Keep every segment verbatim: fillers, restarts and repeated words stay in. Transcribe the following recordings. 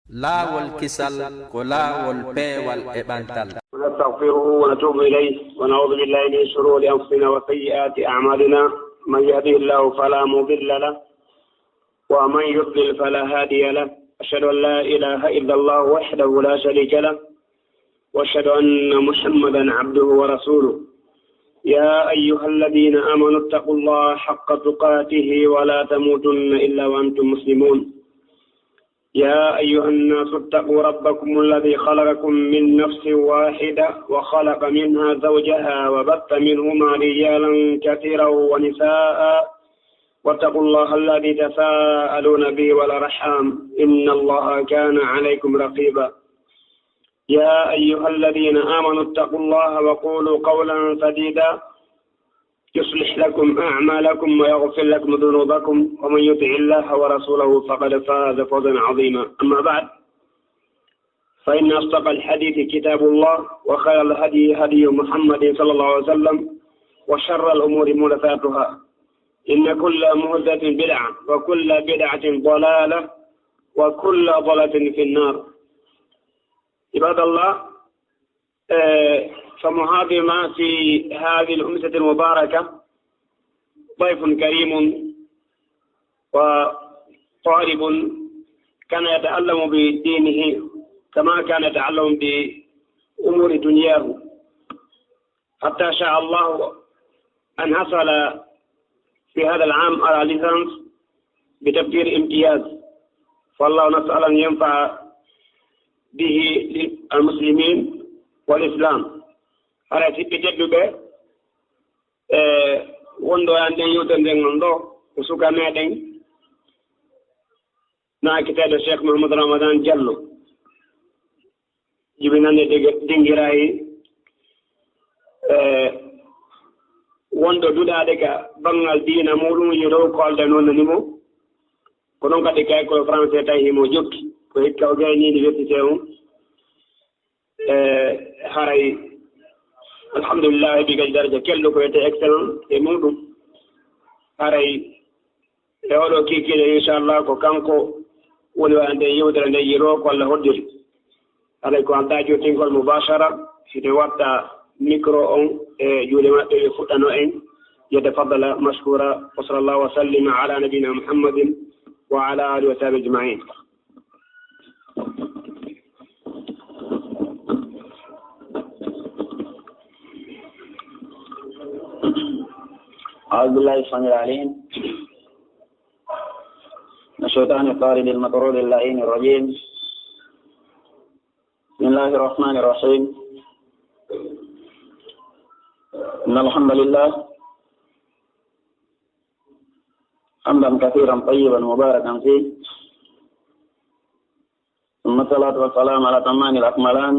Laawol kisal ko laawol peewal e ɓantal. ونستغفره ونتوب إليه، ونعوذ بالله من شرور أنفسنا وسيئات أعمالنا، من يهده الله فلا مضل له، ومن يضلل فلا هادي له. أشهد أن لا إله إلا الله وحده لا شريك له، وأشهد أن محمدا عبده ورسوله. يا أيها الذين آمنوا اتقوا الله حق تقاته ولا تموتن إلا وأنتم مسلمون. يا أيها الناس اتقوا ربكم الذي خلقكم من نفس واحدة وخلق منها زوجها وبث منهما رجالا كثيرا ونساء، واتقوا الله الذي تساءلون به والأرحام، إن الله كان عليكم رقيبا. يا أيها الذين آمنوا اتقوا الله وقولوا قولا سديدا، يصلح لكم أعمالكم ويغفر لكم ذنوبكم، ومن يطع الله ورسوله فقد فاز فوزا عظيما. أما بعد، فإن أصدق الحديث كتاب الله، وخير الهدي هدي محمد صلى الله عليه وسلم، وشر الأمور محدثاتها، إن كل محدثة بدعة، وكل بدعة ضلالة، وكل ضلالة في النار. عباد الله، آه، فمحاضرنا في هذه الأمسية المباركة ضيف كريم وطالب كان يتعلم بدينه كما كان يتعلم بأمور دنياه، حتى شاء الله أن حصل في هذا العام على ليسانس بتقدير امتياز، فالله نسأل أن ينفع به المسلمين والإسلام. Hara siɓɓe tedduɓe, e wonɗo e an ɗen yewtere nden on ɗo ko suka meɗen, na kiteɗo Cheikh Mouhamadou Ramadan Diallo, jibinande dege-, dingirayi, e wonɗo duɗaade ka banngal diina muɗum, yeru ko alda noon nani mo. Ko noon kadi kay ko français tawi himo jokki, ko hikka o gayni université on. E haray, alhamdulillah, heɓi kadi daraja kelɗo ko wiyetee excellent e muɗum. Haray e oɗo kikiiɗe, inchallah, ko kanko woni waɗande yewtere nde yiro ko Allah hoddiri. Haray ko aldaa jottingol mubashara, hiɗen watta micro on e juuɗe maɓɓe, ɓe fuɗɗano en. يتفضل مشكورا، وصلى الله وسلم على نبينا محمد وعلى آله وصحبه أجمعين. أعوذ بالله السميع العليم من الشيطان الطارد المطرود اللعين الرجيم. بسم الله الرحمن الرحيم. إن الحمد لله حمدا كثيرا طيبا مباركا فيه، ثم الصلاة والسلام على الأتمان الأكملان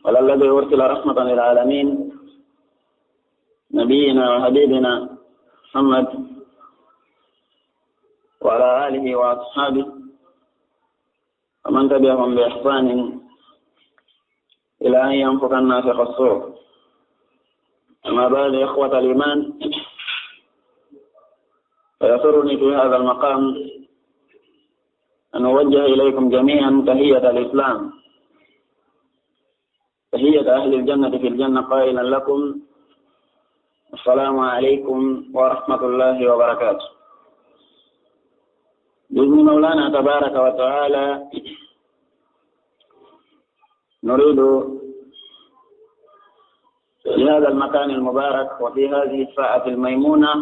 على الذي أرسل رحمة للعالمين نبينا وحبيبنا محمد وعلى آله وأصحابه ومن تبعهم بإحسان إلى أن ينفخ النافخ الصور. أما بعد، إخوة الإيمان، فيسرني في هذا المقام أن أوجه إليكم جميعا تحية الإسلام، تحية أهل الجنة في الجنة، قائلا لكم: السلام عليكم ورحمة الله وبركاته. بإذن مولانا تبارك وتعالى، نريد في هذا المكان المبارك وفي هذه الساعة الميمونة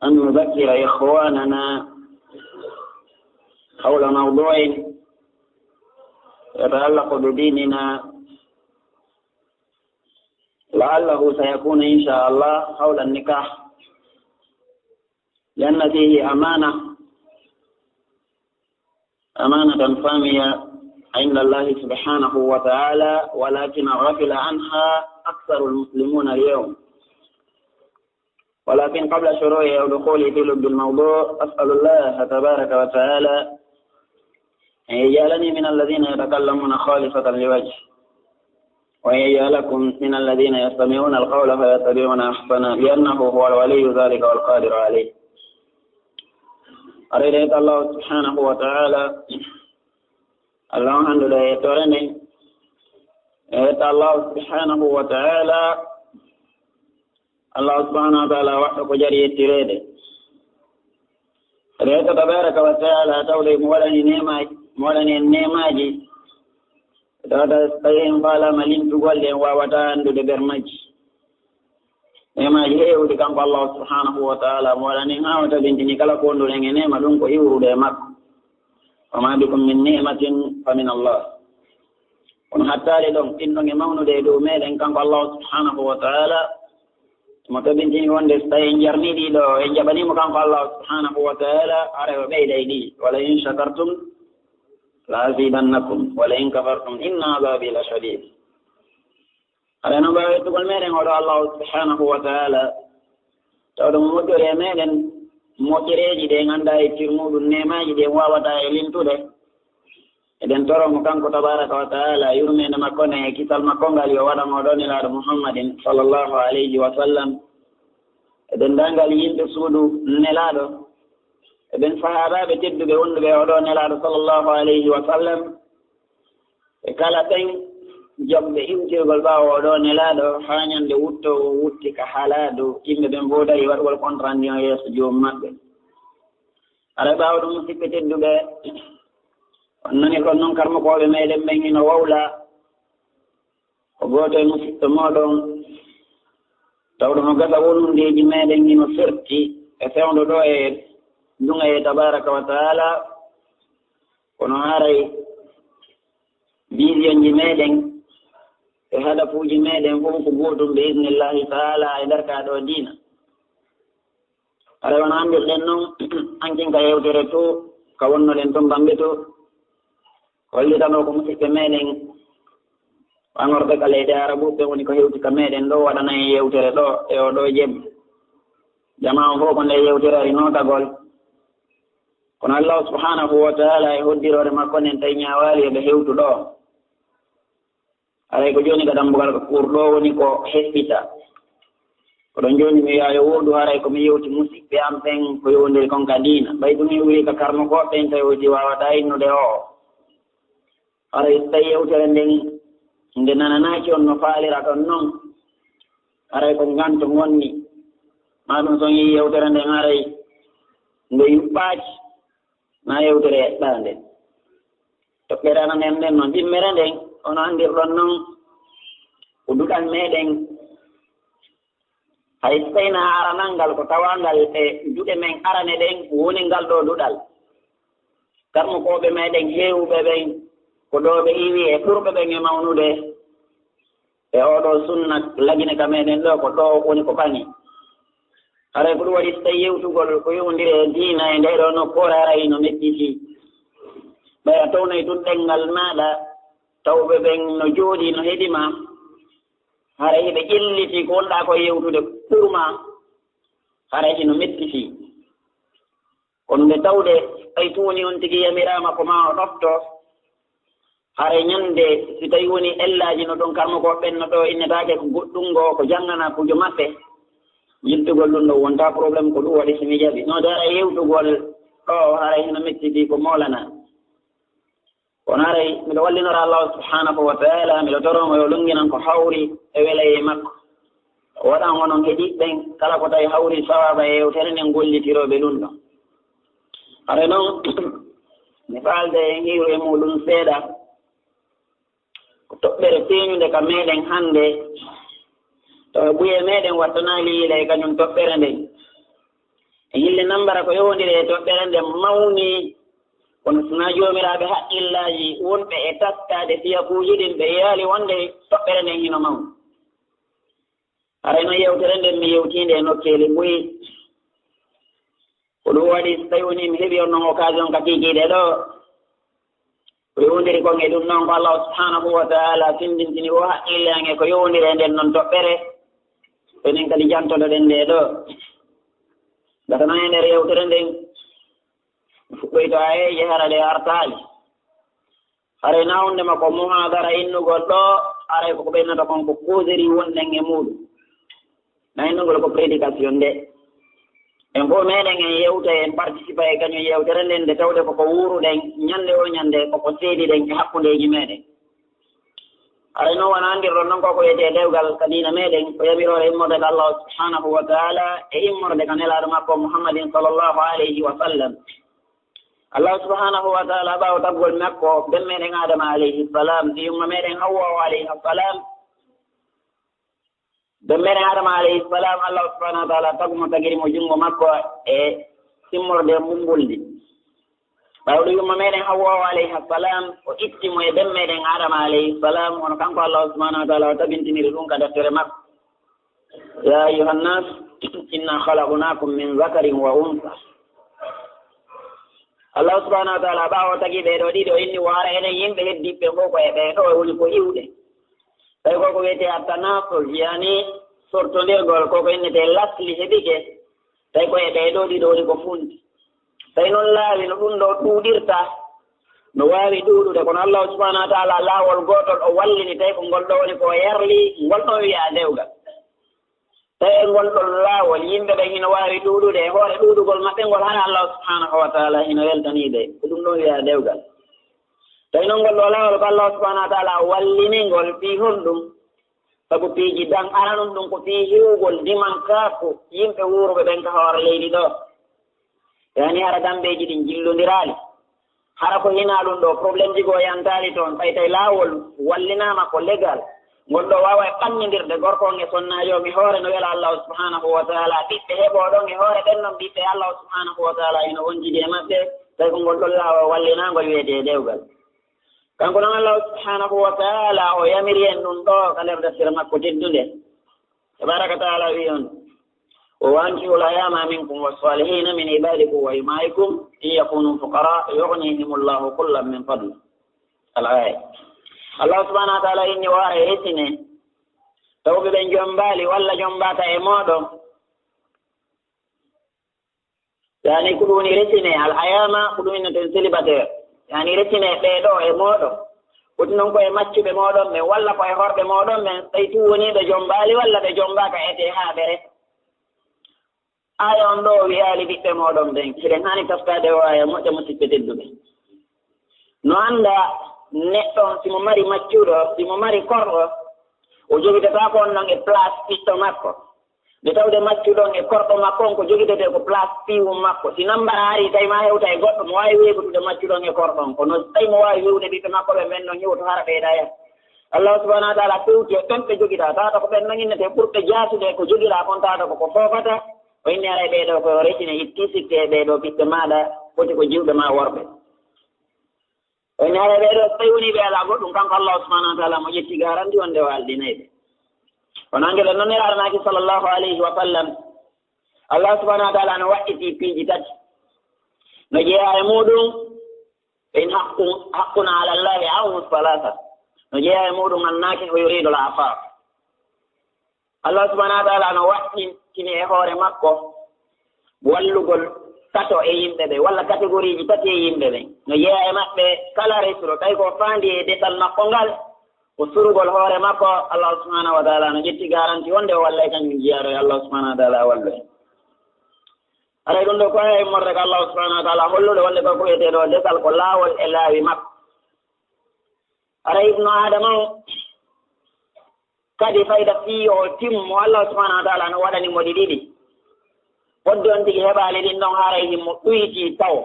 أن نذكر إخواننا حول موضوع يتعلق بديننا، لعله سيكون إن شاء الله حول النكاح، لأن فيه أمانة، أمانة سامية عند الله سبحانه وتعالى، ولكن غفل عنها أكثر المسلمون اليوم. ولكن قبل شروعي أو دخولي في لب الموضوع، أسأل الله تبارك وتعالى أن يجعلني من الذين يتكلمون خالصة لوجهه، وأن يجعلكم من الذين يستمعون القول فيتبعون أحسنه، لأنه هو الولي ذلك والقادر عليه. Haray ɗen ko Allahu subhanahu wa ta'ala, Allah on hannduɗo e yettoore nden. E yetta Allahu subhanahu wa ta'ala, Allahu subhanahu wa ta'ala waɗɗo ko jari yettireede. Eɗen yetta tabaraka wa ta'ala tawde mo waɗani neemaaji, mo waɗani en neemaaji. Tawata so tawi en faalaama limtugol ɗe, en waawataa anndude nder majji. Neemaaji heewɗi kanko Allahu subhanahu wa ta'ala mo waɗani en haa o tabintini kala ko wonduɗen e neema ɗum ko iwrude e makko. Wa ma bikum min ni'matin fa min Allah. Kono hattaade ɗon, ɗin ɗon e mawnude e dow meɗen kanko Allahu subhanahu wa ta'ala. Mo tabintini wonde so tawi en jarnii ɗi ɗo, en jaɓanii mo kanko Allahu subhanahu wa ta'ala, haray o ɓeyday ɗi. Wa la in shakartum la azidannakum, wa la in kafartum inna azabi la shadid. Haray no mbaawi yettugol meɗen oɗo Allahu subhanahu wa ta'ala, tawde mo moƴƴori e meɗen moƴƴereeji ɗe en anndaa e fir muɗum, neemaaji ɗi en waawataa e limtude. Eɗen toro mo kanko tabaraka wa ta'ala, yurmeende makko nden e kisal makko ngal yo waɗan oɗo nelaaɗo Muhammadin sallallahu alayhi wa sallam, e denndaangal yimɓe suudu nelaaɗo, e ɓen sahaabaaɓe tedduɓe wonduɓe e oɗo nelaaɗo sallallahu alayhi wa sallam, e kala ɓen jaɓuɓe iwtirgol ɓaawo oɗo nelaaɗo haa ñande wuttoowo wutti ka haalaa dow yimɓe ɓen mboodayi waɗugol contrandion yeeso joom maɓɓe. Haray ɓaawo ɗum, musidɓe tedduɓe, on nani kon non karmokooɓe meɗen ɓen hino wowla. Ko gooto e musidɓe mooɗon, tawɗo mo gasa wonundeeji meɗen hino ferti e fewndo ɗo e duŋa e tabaraka wa ta'ala, kono haray visionji meɗen e hadafuuji meɗen fof ko gootum bi iznillahi ta'ala e nder ka ɗo diina. Haray wano anndirɗen non, hankin ka yewtere to, ka wonnoɗen ton bambe to, ko hollitanoo ko musidɓe meɗen ɓaŋorɓe ka leyɗe Arabu ɓe woni ko hewti ka meɗen ɗo, waɗana en yewtere ɗo e oɗo jemma. Jamaa on fof ko nde yewtere ari notagol. Kono Allahu subhanahu wa ta'ala e hoddiroore makko nden tawi ñaawaali e ɓe hewtu ɗo. Haray ko jooni ka dambugal ka kuur ɗo woni ko heɓɓita. Ko ɗon jooni mi wi'a yo woodu, haray ko mi yewti musiɓɓe am ɓen ko yowondiri kon ka diina. Ɓay ɗum iwri ka karmokooɓe ɓen, tawi o si waawataa innude o. Haray so tawi yewtere nden nde nananaaki on no faaliraɗon non, haray ko nganto ngonni. Maa ɗum so on yii yewtere nden haray nde yuɓɓaaki, na yewtere eɗɗaande. Toɓɓere amen nden non, ɗimmere nden, hono anndirɗon non, ko duɗal meɗen. Hay so tawi na aranal ngal ko tawangal e duɗe men arane ɗen, woni ngal ɗo duɗal. Karmokooɓe meɗen heewuɓe ɓen, ko ɗo ɓe iwi e ɓurɓe ɓen e mawnude. E oɗo sunna lagine ka meɗen ɗo, ko ɗo woni ko ɓaŋi. Haray ko ɗum waɗi so tawi yewtugol ko yowondiri e diina e nde ɗo nokkoore, haray no mettitii. Ɓay a townoy tun ɗenngal maaɗa, tawɓe ɓen no jooɗii, no heɗi ma. Haray hiɓe ƴelliti ko wonɗaa ko yewtude pour ma. Haray hino mettitii. Kono nde tawde ɓay tun woni on tigi yamiraama ko ma o ɗofto, haray ñande si tawi woni ellaaji no ɗon karmokooɓe ɓen no ɗo innetaake ko goɗɗum ngo ko janngana kujo maɓɓe, yiltugol ɗum ɗo wonta problème, ko ɗum waɗi si mi jaɓi. No de haray yewtugol ɗo haray hino mettitii ko moolana. Kono haray miɗo wallinora Allahu subhanahu wa ta'ala, miɗo toro mo yo lunginan ko hawri e welayee makko. O waɗan onon heɗiiɓe ɓen kala ko tawi hawri sawaaba e yewtere nden gollitirooɓe ɗum ɗon. Haray non, mi faalde en hiiru e muɗum seeɗa. Ko toɓɓere feeñunde ka meɗen hannde. Tawa buye meɗen wattanaali yiila e kañum toɓɓere nden. E yille nambara ko yowondiri e toɓɓere nden mawni. Kono sina joomiraaɓe haqqillaaji wonɓe e taskaade fiyakuuji ɗin, ɓe yiyaali wonde toɓɓere nden hino mawni. Haray no yewtere nden mi yewtiinde e nokkeeli buy. Ko ɗum waɗi, so tawi woni mi heɓi on non occasion ka kiikiiɗe ɗo, ko yowondiri kon e ɗum non, ko Allahu subhanahu wa ta'ala findintini o haqqille an e ko yowondiri e nden non toɓɓere. Enen kadi jantoɗo ɗen nde ɗo. Gasa non e nder yewtere nden, mi fuɗɗoyto ayeeje hara ɗe artaali. Haray na wonde ma ko muhadara innugol ɗo, haray ko ko ɓennata kon ko causerie wonɗen e muɗum. Na innugol ko prédication nde. En fof meɗen en yewta, en participa e kañum yewtere nden, nde tawde koko wuuruɗen ñande o ñande, koko seediɗen e hakkundeeji meɗen. Haray noon wano anndirɗon noon ko ko wiyetee dewgal ka diina meɗen, ko yamiroore immorde ka Allahu subhanahu wa taala e immorde ka nelaaɗo makko Muhammadin sallallahu alayhi wa sallam. Allahu subhanahu wa taala ɓaawo taggol makko ben meɗen Adama alayhi salam, e yumma meɗen Hawwa alayha salam, ben meɗen Adama alayhi salam, Allahu subhanahu wa taala tagu mo, tagiri mo junngo makko e simmorde mbumbuldi. Ɓaawo ɗum yumma meɗen Hawwa alayha salam, o itti mo e ben meɗen Adama alayhi salam, hono kanko Allahu subhanahu wa taala o tabintiniri ɗum ka deftere makko. Ya ayyuhan nas, inna khalaqnakum min zakarin wa unsa. Allahu subhanahu wa taala ɓaawo tagi ɓee ɗoo ɗiɗo, inni wo hara enen yimɓe heddiiɓe fof ko e ɓee ɗoo woni ko iwɗe. Tawi ko ko wiyetee at-tanasul, yani sortondirgol, ko ko innetee lasli heɓike, tawi ko e ɓee ɗoo ɗiɗo woni ko funti. Tawi noon laawi no ɗum ɗoo ɗuuɗirta, no waawi ɗuuɗude, kono Allahu subhanahu wa taala laawol gootol o wallini, tawi ko ngol ɗoo woni ko o yarli, ngol ɗon wiyaa dewgal. Tawi e ngol ɗon laawol, yimɓe ɓen hino waawi ɗuuɗude e hoore ɗuuɗugol maɓɓe ngol, hara Allahu subhanahu wa taala hino weltanii ɓe. Ko ɗum ɗon wiyaa dewgal. Tawi noon ngol ɗoo laawol ko Allahu subhanahu wa taala wallini ngol fii honɗum? Sabu piiji dan aranun ɗum ko fii hiwugol dimankaaku yimɓe wuuruɓe ɓen ka hoore leydi ɗoo. Yani hara dambeeji ɗin jillondiraali. Hara ko hinaa ɗum ɗoo, problème ji goo yantaali toon, ɓay tawi laawol wallinaama ko legal. Ngol ɗoo waawa e ɓannindirde gorko on e sonnaajo on e hoore no wela Allahu subhanahu wa taala. Ɓiɓɓe heɓoo ɗon e hoore ɓen non ɓiɓɓe Allahu subhanahu wa taala hino wonjidi e maɓɓe, tawi ko ngol ɗon laawol wallinaangol wiyetee dewgal. Kanko non Allahu subhanahu wa taala o yamiri en ɗum ɗoo ka nder deftere makko teddunde. Tabaraka taala wi on, "Wa ankihul ayama minkum wassalihina min ibadikum wa imaikum in yakunu fuqara yughnihimullahu kullan min fadli." Al-aya. Allah subhanahu wa taala inni, "Wa e resine tawɓe ɓen jombaali walla jombaaka e mooɗon." Yani ko ɗum woni resine, al ayama, ko ɗum inneten célibataire. Yani resine ɓee ɗoo e mooɗon. Woni non ko e maccuɓe mooɗon ɓen, walla ko e horɓe mooɗon ɓen, tawi tun woni ɓe jombaali walla ɓe jombaaka, etee haa ɓe resa. Aya on ɗoo wiyaali ɓiɓɓe mooɗon ɓen. Hiɗen haani taftaade o aya moƴƴa, musidɓe tedduɓe. No annda neɗɗo on, si mo mari maccuɗo, si mo mari korɗo, o jogitataako on non e place ɓiɗɗo makko. Nde tawde maccuɗo on e korɗo makko on ko jogitete ko place piiwum makko. Si nambara ari tawi ma hewta e goɗɗo, mo waawi weeɓutude maccuɗo on e korɗo on. Kono tawi mo waawi weeɓude ɓiɓɓe makko ɓe, ɓen non hewto hara ɓeyda yah. Allah subhanahu wa taala fewti e ɓen ɓe jogiɗaa. Tawata ko ɓen non innete ɓurɓe jaasude ko jogiɗaa kon, tawata ko ko foofata. O inni aray ɓee ɗoo ko resine itti sikke e ɓee ɗoo ɓiɓɓe maaɗa foti ko jiwɓe ma worɓe. O inni aray ɓee ɗoo so tawi woni ɓe alaa goɗɗum, kanko Allah subhanahu wa taala mo ƴetti garanti wonde o aldinay ɓe. Kono hanke ɓe non Nelaaɗo maaki sallallahu alayhi wa sallam, Allah subhanahu wa taala no waɗɗiti piiji tati. No jeyaa e muuɗum, in haqqu, haqqun ala Allahi awnu salasa. No jeyaa e muuɗum annakihu yuridu al afaf. Allah subhanahu wa taala no waɗɗintini e hoore makko wallugol tato e yimɓe ɓe, walla catégorie ji tati e yimɓe ɓe. No jeyaa e maɓɓe kala resruɗo, tawi ko faandi e desal makko ngal, ko surugol hoore makko, Allah subhanahu wa taala no ƴetti garanti wonde o wallay kañum jiyaaɗo e Allah subhanahu wa taala wallu en. Haray ɗum ɗoo ko aya immorde ko Allah subhanahu wa taala hollude wonde ko ko wiyetee ɗoo desal ko laawol e laawi makko. Haray ibnu Adama o kadi fayda fii yo o timmo, Allah subhanahu wa taala no waɗani mo ɗi ɗiɗi. Fodde on tigi heɓaali ɗin ɗon, haray himo ɗuyti taw.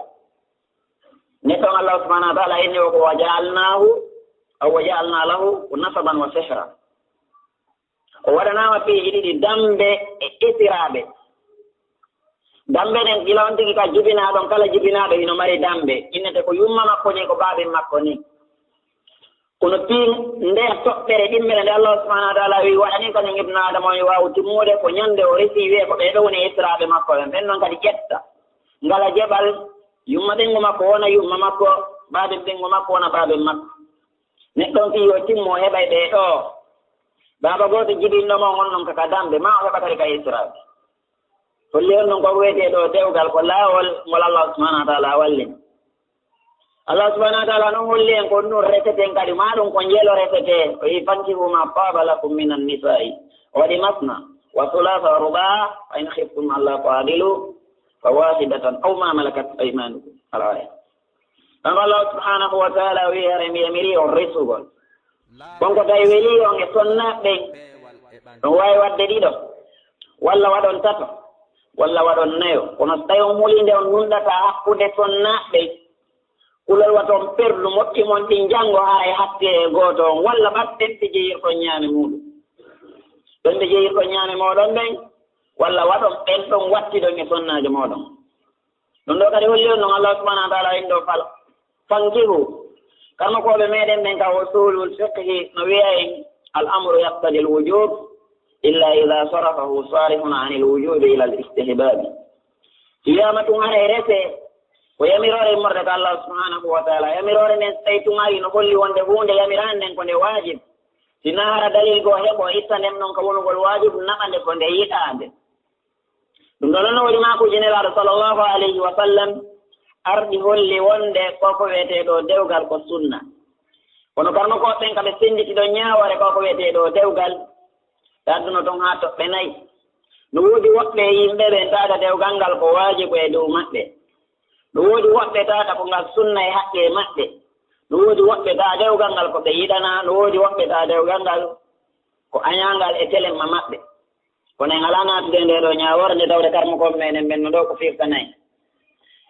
Neɗɗo on Allah subhanahu wa taala inni o ko wa ja'alnahu, aw wa ja'alna lahu nasaban wa sihra. O waɗanaama piiji ɗiɗi, dambe e esiraaɓe. Dambe ɗen, gila on tigi ka jibinaa ɗon, kala jibinaaɗo hino mari dambe. Innete ko yumma makko ni, ko baaben makko ni. Kono piin nder toɓɓere ɗimmere nde Allah subhanahu wa taala wi waɗani kañum ibnu Adama, o waawu timmude ko ñande o resi, wiye ko ɓee ɗoo woni esiraaɓe makko ɓen. Ɓen non kadi ƴetta ngala jeɓal, yumma ɓengu makko wona yumma makko, baaben ɓengu makko wona baaben makko. Neɗɗo on fii yo timmo, o heɓay ɓee ɗoo. Baaba gooto jibinɗo mo on non ka, ka dambe, ma o heɓa kadi ka esiraaɓe. Holli on non ko wiyetee ɗoo dewgal, ko laawol ngol Allah subhanahu wa taala wallini. Allah subhanahu wa taala non holli en ko ɗum reseten kadi, ma ɗum ko njelo resetee. O wi, "Fankihu ma taba lakum minan nisa'i." O waɗi masna, wa thulatha wa ruba'a, fa in khiftum alla ta'dilu, فواحدة أو ما ملكت أيمانكم. الآية. Ɗon Allah subhanahu wa ta'ala wi'i, hara mi yamiri on resugol. Kon ko tawi weli on e sonnaaɓe ɓen. Ɗon waawi waɗde ɗiɗo, walla waɗon tato, walla waɗon nayo. Kono so tawi on hulii nde on nunɗata hakkunde sonnaaɓe ɓen, kulol waton perdu moƴƴi mon ɗin janngo, haray hakke e gooto on, walla ɓat ɓen ɓe jeyirɗon ñaame muuɗum. Ɓen ɓe jeyirɗon ñaame mooɗon ɓen, walla waɗon ɓen ɗon wattiɗon e sonnaajo mooɗon. Ɗum ɗo kadi holli on ɗum Allah subhanahu wa ta'ala en ɗo fal-, fankihu. Karmakooɓe meɗen ɓen ka usulul fiqhi no wi'a en, al amru yaqtadi al wujub, illa idha sarafahu sarifun anil wujubi ila al istihbabi. Si wi'ama tun haray rese, ko yamiroore immorde ka Allah subhanahu wa ta'ala. Yamiroore nden so tawi tun ari no holli wonde huunde yamiraande nden ko nde waajib. Si na hara dalil goo heɓo itta nden non ka wonugol waajib, naɓa nde ko nde yiɗaande. Ɗum ɗon non no woodi maakuuji Nelaaɗo sallallahu alayhi wa sallam ardi holli wonde ko ko wi'etee ɗo dewgal ko sunna. Kono karmakooɓe ɓen ka ɓe sennditi ɗon ñaawoore ko ko wi'etee ɗo dewgal, ɓe adduno ton haa toɓɓe nayi. No woodi woɓɓe e yimɓe ɓen taata dewgal ngal ko waajibu e dow maɓɓe. No woodi woɓɓe taata ko ngal sunna e haqqe maɓɓe. No woodi woɓɓe taa dewgal ngal ko ɓe yiɗanaa. No woodi woɓɓe taa dewgal ngal ko añaangal e telemma maɓɓe. Kono en alaa naatude e ndee ɗoo ñaawoore nde tawde karmakooɓe meɗen ɓen no ɗoo ko firta nayi.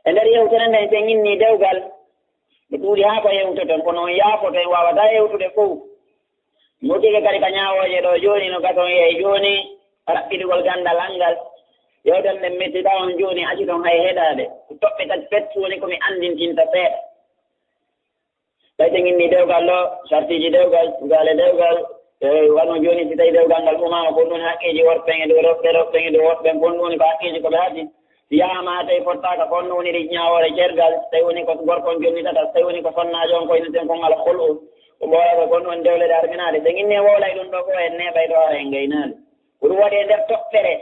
E nder yewtere nden, so en innii dewgal, mi ɗuuɗi haa ko yewtoton, kono on yaafoto, en waawataa yewtude fow. Moƴƴike kadi ka ñaawooje ɗoo jooni no gasa on yehi jooni raɓɓiɗugol ganndal an ngal. Yewtere nden mi siɗa on jooni, accu ton hay heɗaade. Ko toɓɓe tati pet woni ko mi anndintinta seeɗa. Tawi so en innii dewgal ɗoo, sartiiji dewgal, tugaale dewgal, e wano jooni si tawi dewgal ngal umaama, ko ɗum woni haqqeeji worɓe ɓen e dow rewɓe, rewɓe ɓen e dow worɓe ɓen, ko ɗum woni ko haqqeeji ko ɓe haɗi. Si yahaama haa tawi fottaaka, ko honno woniri ñaawoore cergal, so tawi woni ko gorko on jonnitata, so tawi woni ko sonnaajo on koyneten kon al khul'u, ko ɓooyata ko, ko honno woni dewle ɗe arminaade. So en innii en wowlay ɗum ɗoo fof, en neeɓay ɗo hara en ngaynaali. Ko ɗum waɗi e nder toɓɓere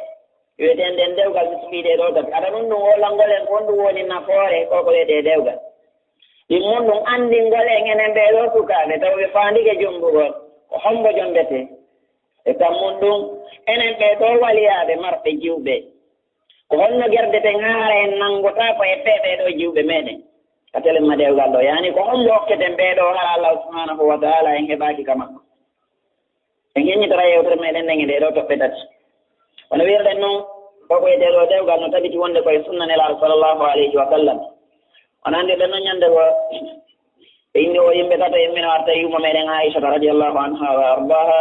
wi'etee nden dewgal, mi suɓii ɗee ɗoo tati. Ata ɗum ɗum wowlangol en ko honɗum woni nafoore ko ko wi'etee dewgal. Ɗimmun ɗum anndingol en enen ɓee ɗoo sukaaɓe taw ɓe faandike jommbugol, ko hommbo jommbetee? E tammun ɗum, enen ɓee ɗoo waliyaaɓe marɓe jiwɓe, ko honno gerdeten haa hara en nanngotaako e ɓee, ɓee ɗoo jiwɓe meɗen? Ka telemma dewgal ɗoo, yaani ko hommbo okketen ɓee ɗoo hara Allah subhanahu wa ta'ala en heɓaaki ka makko? En heññitora yewtere meɗen nden e ɗee ɗoo toɓɓe tati. Wano wi'irɗen non, ko ko wi'etee ɗoo dewgal no tabiti wonde ko e sunna Nelaaɗo sallallahu alayhi wa sallam. Wano anndirɗen non ñande goo, ɓe inni o yimɓe tato, yimɓe no arta yumma meɗen Aisha radiyallahu anha wa ardaha.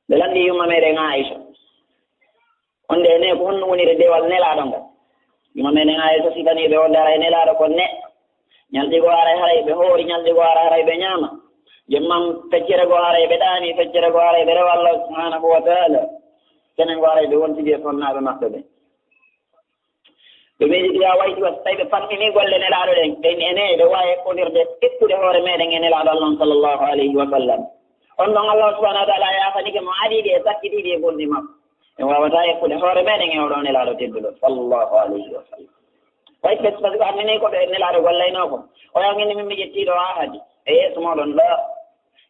Ɓe lanndi yumma meɗen Aisha. Wonde ene ko honno woniri dewal Nelaaɗo ngal? Yumma meɗen Aisha sifanii ɓe wonde haray Nelaaɗo ko neɗɗo. Ñalɗi goo haray, haray ɓe hoori, ñalɗi goo haray, haray ɓe ñaama. Jemma feccere goo haray ɓe ɗaani, feccere goo haray ɓe rewa Allah subhanahu wa ta'ala. Kenen goo haray ɓe wontidi e sonnaaɓe maɓɓe ɓen. Ɓe miijiti yaa wayti wa so tawi ɓe fammini golle Nelaaɗo ɗen, ɓe inni ene ɓe waawi eɓɓondirde, eɓɓude hoore meɗen e Nelaaɗo Allah on sallallahu alayhi wa sallam. On ɗon Allah subhanahu wa ta'ala yaafanike mo aɗiiɗi e sakkitiiɗi e bonɗi makko. En waawataa eɓɓude hoore meɗen e oɗo Nelaaɗo tedduɗo sallallahu alayhi wa sallam. Wayti ɓe, parce que anndini ko ɓe Nelaaɗo gollayno ko. O yaa min, min mi ƴettii ɗo ahadi e yeeso mooɗon ɗo.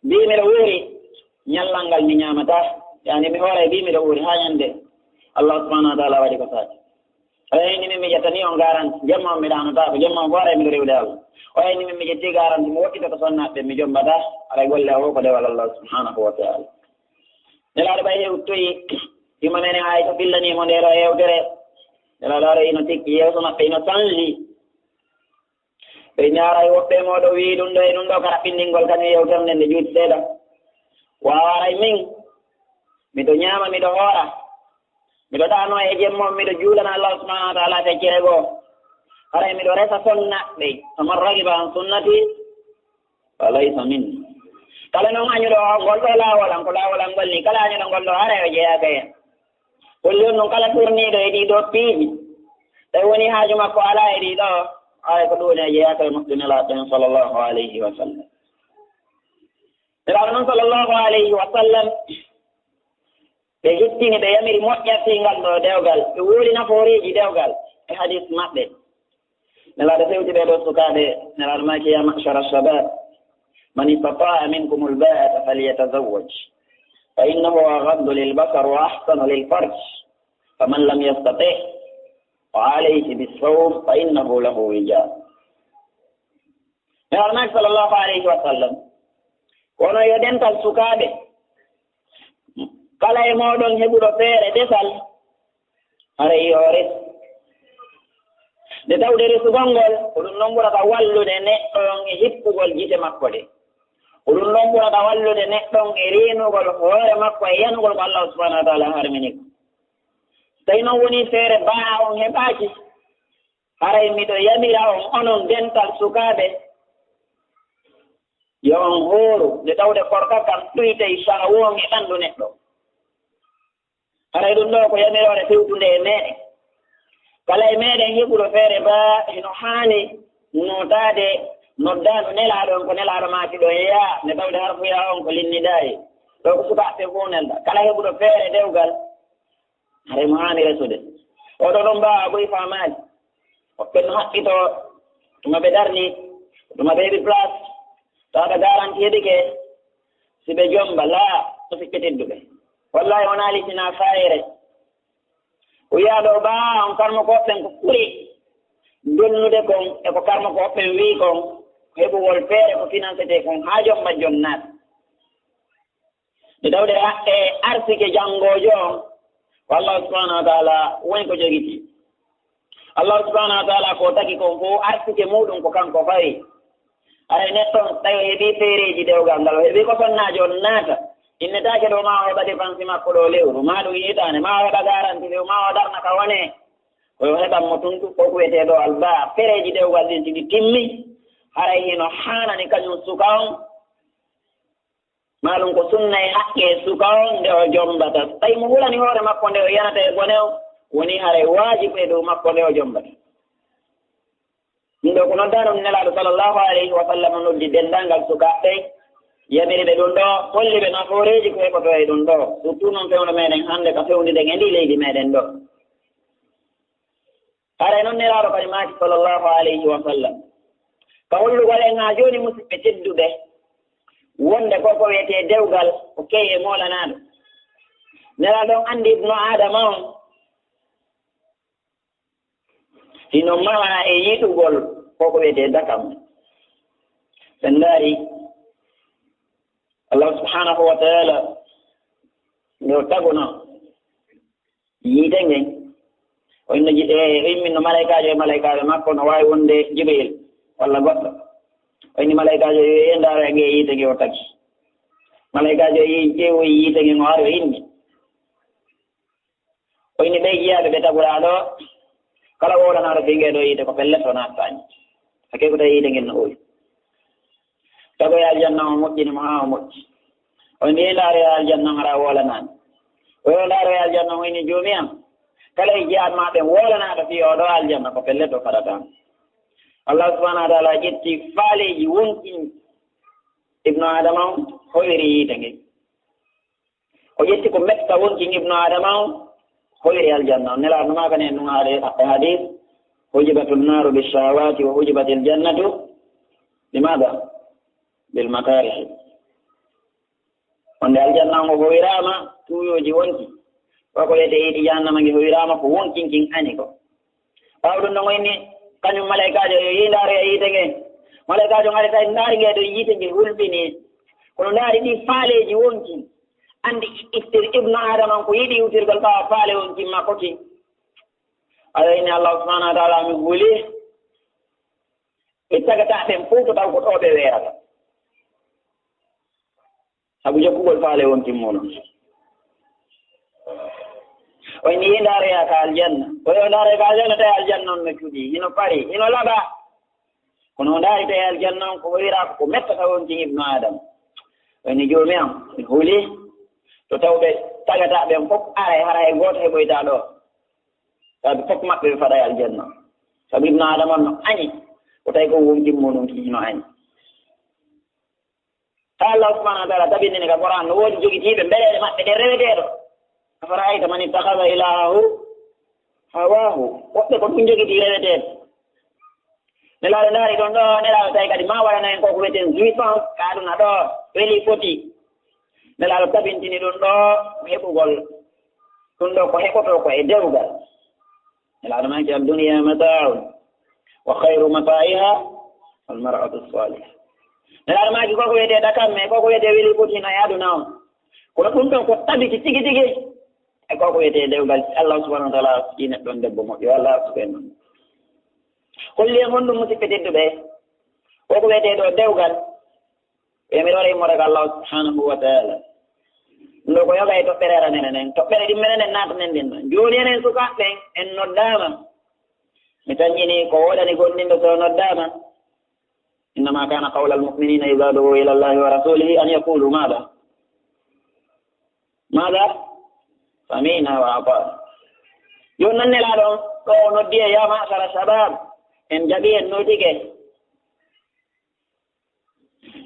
Mbii miɗo wuuri, ñallal ngal mi ñaamataa. Yaani mi hoore mbii miɗo wuuri haa ñande Allah subhanahu wa ta'ala waɗi ko saati. O yaa inni min mi ƴettanii on garanti, jemma on mi ɗaanotaako, jemma on fof haray miɗo rewde Allah. O yaa inni min mi ƴettii garanti, mi woɗɗita ko sonnaaɓe ɓen, mi jommbataa, haray golle o ko dewal Allah subhanahu wa ta'ala. Nelaaɗo ɓay hewtoyi, yumma meɗen Aisha fillanii mo ndee ɗoo yewtere. Nelaaɗo haray ino tikki, yeeso maɓɓe ino sanji. Ɓe ñaaray woɓɓe e mooɗon wi'i ɗum ɗo e ɗum ɗo ka raɓɓinɗingol kan e yewtere nden nde juuti seeɗa. Waawa haray min, miɗo ñaama, miɗo hoora, miɗo ɗaano e jemma on, miɗo juulana Allah subhanahu wa ta'ala feccere goo. Haray miɗo resa sonnaaɓe. Faman ragiba an sunnati fa laysa minni. Kala non añuɗo ngol ɗo laawol an, ko laawol an ngol ni, kala añuɗo ngol ɗo haray o jeyaaka hen. Holli on non kala tourniiɗo e ɗii ɗoo piiji, tawi woni haaju makko alaa e ɗii ɗoo, haray ko ɗum woni a jeyaaka e moƴƴu Nelaaɗo on sallallahu alayhi wa sallam. Nelaaɗo non sallallahu alayhi wa sallam, ɓe hettini, ɓe yamiri moƴƴa fii ngal ɗoo dewgal, ɓe wooli nafooreeji dewgal e hadiis maɓɓe. Nelaaɗo fewti ɓee ɗoo sukaaɓe, Nelaaɗo maaki, "Ya ma'shara shabab, man istata'a minkumul ba'ata falyatazawwaj, fa innahu aghaddu lil basar wa ahsanu lil farj, faman lam yastati', وعليك بالصوم فإنه له وجاء. Nelaaɗo maaki sallallahu alayhi wa sallam, kono yo dental sukaaɓe, kala e mooɗon heɓuɗo feere desal, haray yo resu. Nde tawde resugol ngol, ko ɗum noon ɓurata wallude neɗɗo on e hippugol gite makko ɗe. Ko ɗum noon ɓurata wallude neɗɗo on e reenugol hoore makko e yanugol ko Allah subhanahu wa ta'ala harmini ko. Tawi noon woni feere baa on heɓaaki, haray miɗo yamira on, onon dental sukaaɓe, yo on hooru, nde tawde korka kan ɗuytay sahawoo e ɓanndu neɗɗo. Haray ɗum ɗoo ko yamiroore fewtunde e meeɗen. Kala e meeɗen heɓuɗo feere baa hino haani nootaade noddaandu Nelaaɗo on, ko Nelaaɗo maaki ɗoo yaa, nde tawde harfu yaa on ko linnidaari. Ɗoo ko sukaaɓe fof nelda. Kala heɓuɗo feere dewgal, haray mo haani resude. Oɗo ɗon mbaawa boy faamaade. Woɓɓe no haqqitoo, tuma ɓe darni, tuma ɓe heɓi place, tawa ɓe garanti heɓike, si ɓe jomba, laa, ko siɓɓe tedduɓe. Wallahi, wonaa lisinaa faayere. O wiyaa ɗo, baa, on karmokooɓe ɓen ko ɓuri donnude kon, e ko karmokooɓe ɓen wi'i kon, heɓugol feere ko finansete kon, haa jomba jonnaat. Nde tawde haqqe arsike janngoojo on, ko Allah subhanahu wa ta'ala woni ko jogitii. Allah subhanahu wa ta'ala ko tagi kon fof, arsike muuɗum ko kanko fawi. Haray neɗɗo on, tawi o heɓii feereeji dewgal ngal, o heɓii ko sonnaajo on naata, innetaake ɗo maa o heɓa dépense makko ɗo lewru, maa ɗum hitaande, maa o heɓa garanti lewru, maa o darna ka wone. Ko yo heɓan mo tun, ko ko wiyetee ɗo albaa, feereeji dewgal ɗin, si ɗi timmi, haray hino haanani kañum suka on, maa ɗum ko sunna e haqqe suka on nde o jombata. Tawi mo hulani hoore makko nde o yanata e bone on, woni haray waajibu e dow makko nde o jombata. Ɗum ɗoo ko noddaandu Nelaaɗo sallallahu alayhi wa sallam noddi denndaangal sukaaɓe ɓen, yamiri ɓe ɗum ɗoo, holli ɓe nafooreeji ko heɓotoo e ɗum ɗoo, surtout noon fewndo meɗen hannde ka fewndiɗen e ndii leydi meɗen ɗoo. Haray noon Nelaaɗo kadi maaki sallallahu alayhi wa sallam, ka hollugol en haa jooni, musiɓɓe tedduɓe, wonde ko ko wiyetee dewgal ko kewi e moolanaaɗo. Nelaaɗo on anndi Ibnu Aadama on hino maha e yiɗugol ko ko wiyetee dakam. Sen ndaari, Allah subhanahu wa ta'ala nde o taguno yiite ngen. O inno ji-, e, o imminno malaykaajo e malaykaaɓe makko, no waawi wonde Jibril walla goɗɗo. O inni malaykaajo yo, yo ndaaro e ngee yiite nge o tagi. Malaykaajo yi-, ƴeewoyi yiite ngen, o ari o inni. O inni ɓee jiyaaɓe ɓe taguɗaa ɗoo, kala wowlanaaɗo fii ngee ɗoo yiite ko pellet o naatataa. Hakkee ko tawi yiite ngen no ɓuri. Tagoya aljanna on moƴƴini mo haa o moƴƴi. O inni, ndaare aljanna on hara wolanaani. O yo ndaare aljanna on, o inni, Joomi am, kala e jiyaaɓe maa ɓen wolanaaɗo fii oo ɗoo aljanna, ko pellet o fadataa. Allah subhanahu wa ta'ala ƴetti faaleeji wonki Ibnu Aadama on, howiri yiite ngen. O ƴetti ko metta wonki Ibnu Aadama on, howiri aljanna on. Nelaaɗo maakani en ɗum haade e hadiis, "Hujibatul naaru bishahawati wa hujibatil jannatu bimaada? Bil makarihi." Wonde aljanna on o howiraama tuuyooji wonki. Ko ko wiyetee yiite jahannama ngi howiraama ko wonki kin ani ko. Ɓaawo ɗum ɗon o inni, kañum malaykaajo, yo yii ndaare e yiite nge. Malaykaajo on ari tawi ndaari nge ɗo yiite nge hulɓinii. Kono ndaari ɗi faaleeji wonki. Anndi ittir Ibnu Aadama on ko yiɗi iwtirgol ɓaawo faale wonki makko kin. Ayo inni Allah subhanahu wa ta'ala mi huli. Ɓe tagataa ɓen fof to taw ko ɗo ɓe weerata. Sabu jokkugol faale wonki muuɗum. O inni, "Yee ndaaroyaa ka aljanna." O yo ndaare ka aljanna, tawi aljanna on no cuɗii, hino parii, hino laɓaa. Kono o ndaari, tawi aljanna on ko wowiraaka, ko mettata wonki Ibnu Aadama. O inni, "Joomi am, mi hulii to tawɓe tagataa ɓen fof aray, hara hay gooto heɓoytaa ɗo. Sabu fof maɓɓe ɓe faɗay aljanna." Sabu Ibnu Aadama on no añi, ko tawi ko wonki muuɗum ki hino añi. Haa Allah subhanahu wa ta'ala tabindini ka Qur'an, no woodi jogitiiɓe mbeɗeele maɓɓe ɗe reweteeɗo. "Afara'ayta man ittakhadha ilahahu hawahu." Woɓɓe ko ɗum jogitii reweteeɗo. Nelaaɗo ndaari ɗon ɗo, Nelaaɗo tawi kadi ma waɗana en ko ko wiyeten jouissance, ka aduna ɗo, weli foti. Nelaaɗo tabintini ɗum ɗo heɓugol. Ɗum ɗo ko heɓotoo ko e dewgal. Nelaaɗo maaki, "Ad-dunya mata'un, wa khayru mata'iha al-mar'atu as-salihah." Nelaaɗo maaki, ko ko wiyetee dakamme, ko ko wiyetee weli foti no e aduna on. Kono ɗum ɗon ko tabiti tigi tigi. E ko ko wiyetee dewgal, Allah subhanahu wa ta'ala arsuki neɗɗo on debbo moƴƴo, Allah arsuki en ɗum. Holli en honɗum, musidɓe tedduɓe? Ko ko wiyetee ɗo dewgal. E mi rore immorde ko Allah subhanahu wa ta'ala. Ɗum ɗo ko yoga e toɓɓere aranere nden. Toɓɓere ɗimmere nden naatanen ɗin ɗon. Jooni enen sukaaɓe ɓen, en noddaama. Mi tanƴini ko woodani gomɗinɗo so o noddaama. Innama kana qawla al-mu'minina idha du'u ila Allahi wa rasulihi an yaqulu mada? Mada? Sami'na wa ata'na. Jooni non Nelaaɗo on ɗo o noddi e, "Ya ma'shara shabab, en jaɓi, en nootike."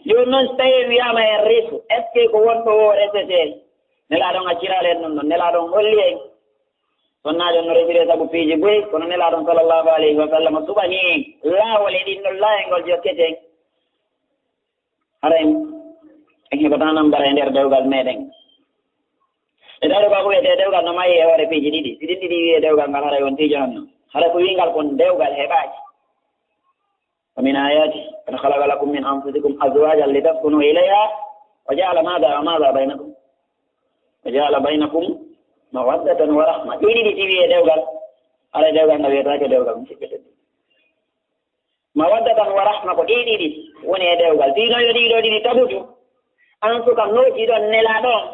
Jooni non, so tawii en wiyaama en resu, est-ce que ko won ɗo o resetee? Nelaaɗo on acciraali en ɗum ɗon. Nelaaɗo on holli en. Sonnaajo on no resiree sabu piiji buy, kono Nelaaɗo on sallallahu alayhi wa sallam suɓanii en laawol e ɗin ɗon laawol ngol jokketen. Hara en, en heɓataa nambara e nder dewgal meɗen. E dawde ko ko wiyetee dewgal no mahi e hoore piiji ɗiɗi. Si ɗin ɗiɗi wiyee dewgal ngal, haray on piijo non non. Haray ko wiingal kon dewgal heɓaaki. ومن آياته أن خلق لكم من أنفسكم أزواجا لتسكنوا إليها وجعل ماذا وماذا بينكم وجعل بينكم مودة ورحمة. Ɗii ɗiɗi si wiyee dewgal, haray dewgal ngal wiyetaake dewgal, musidɓe tedduɓe. Mawaddatan wa rahma, ko ɗii ɗiɗi woni e dewgal. Fii no yo ɗii ɗoo ɗiɗi tabutu, an suka nootiiɗo Nelaaɗo on,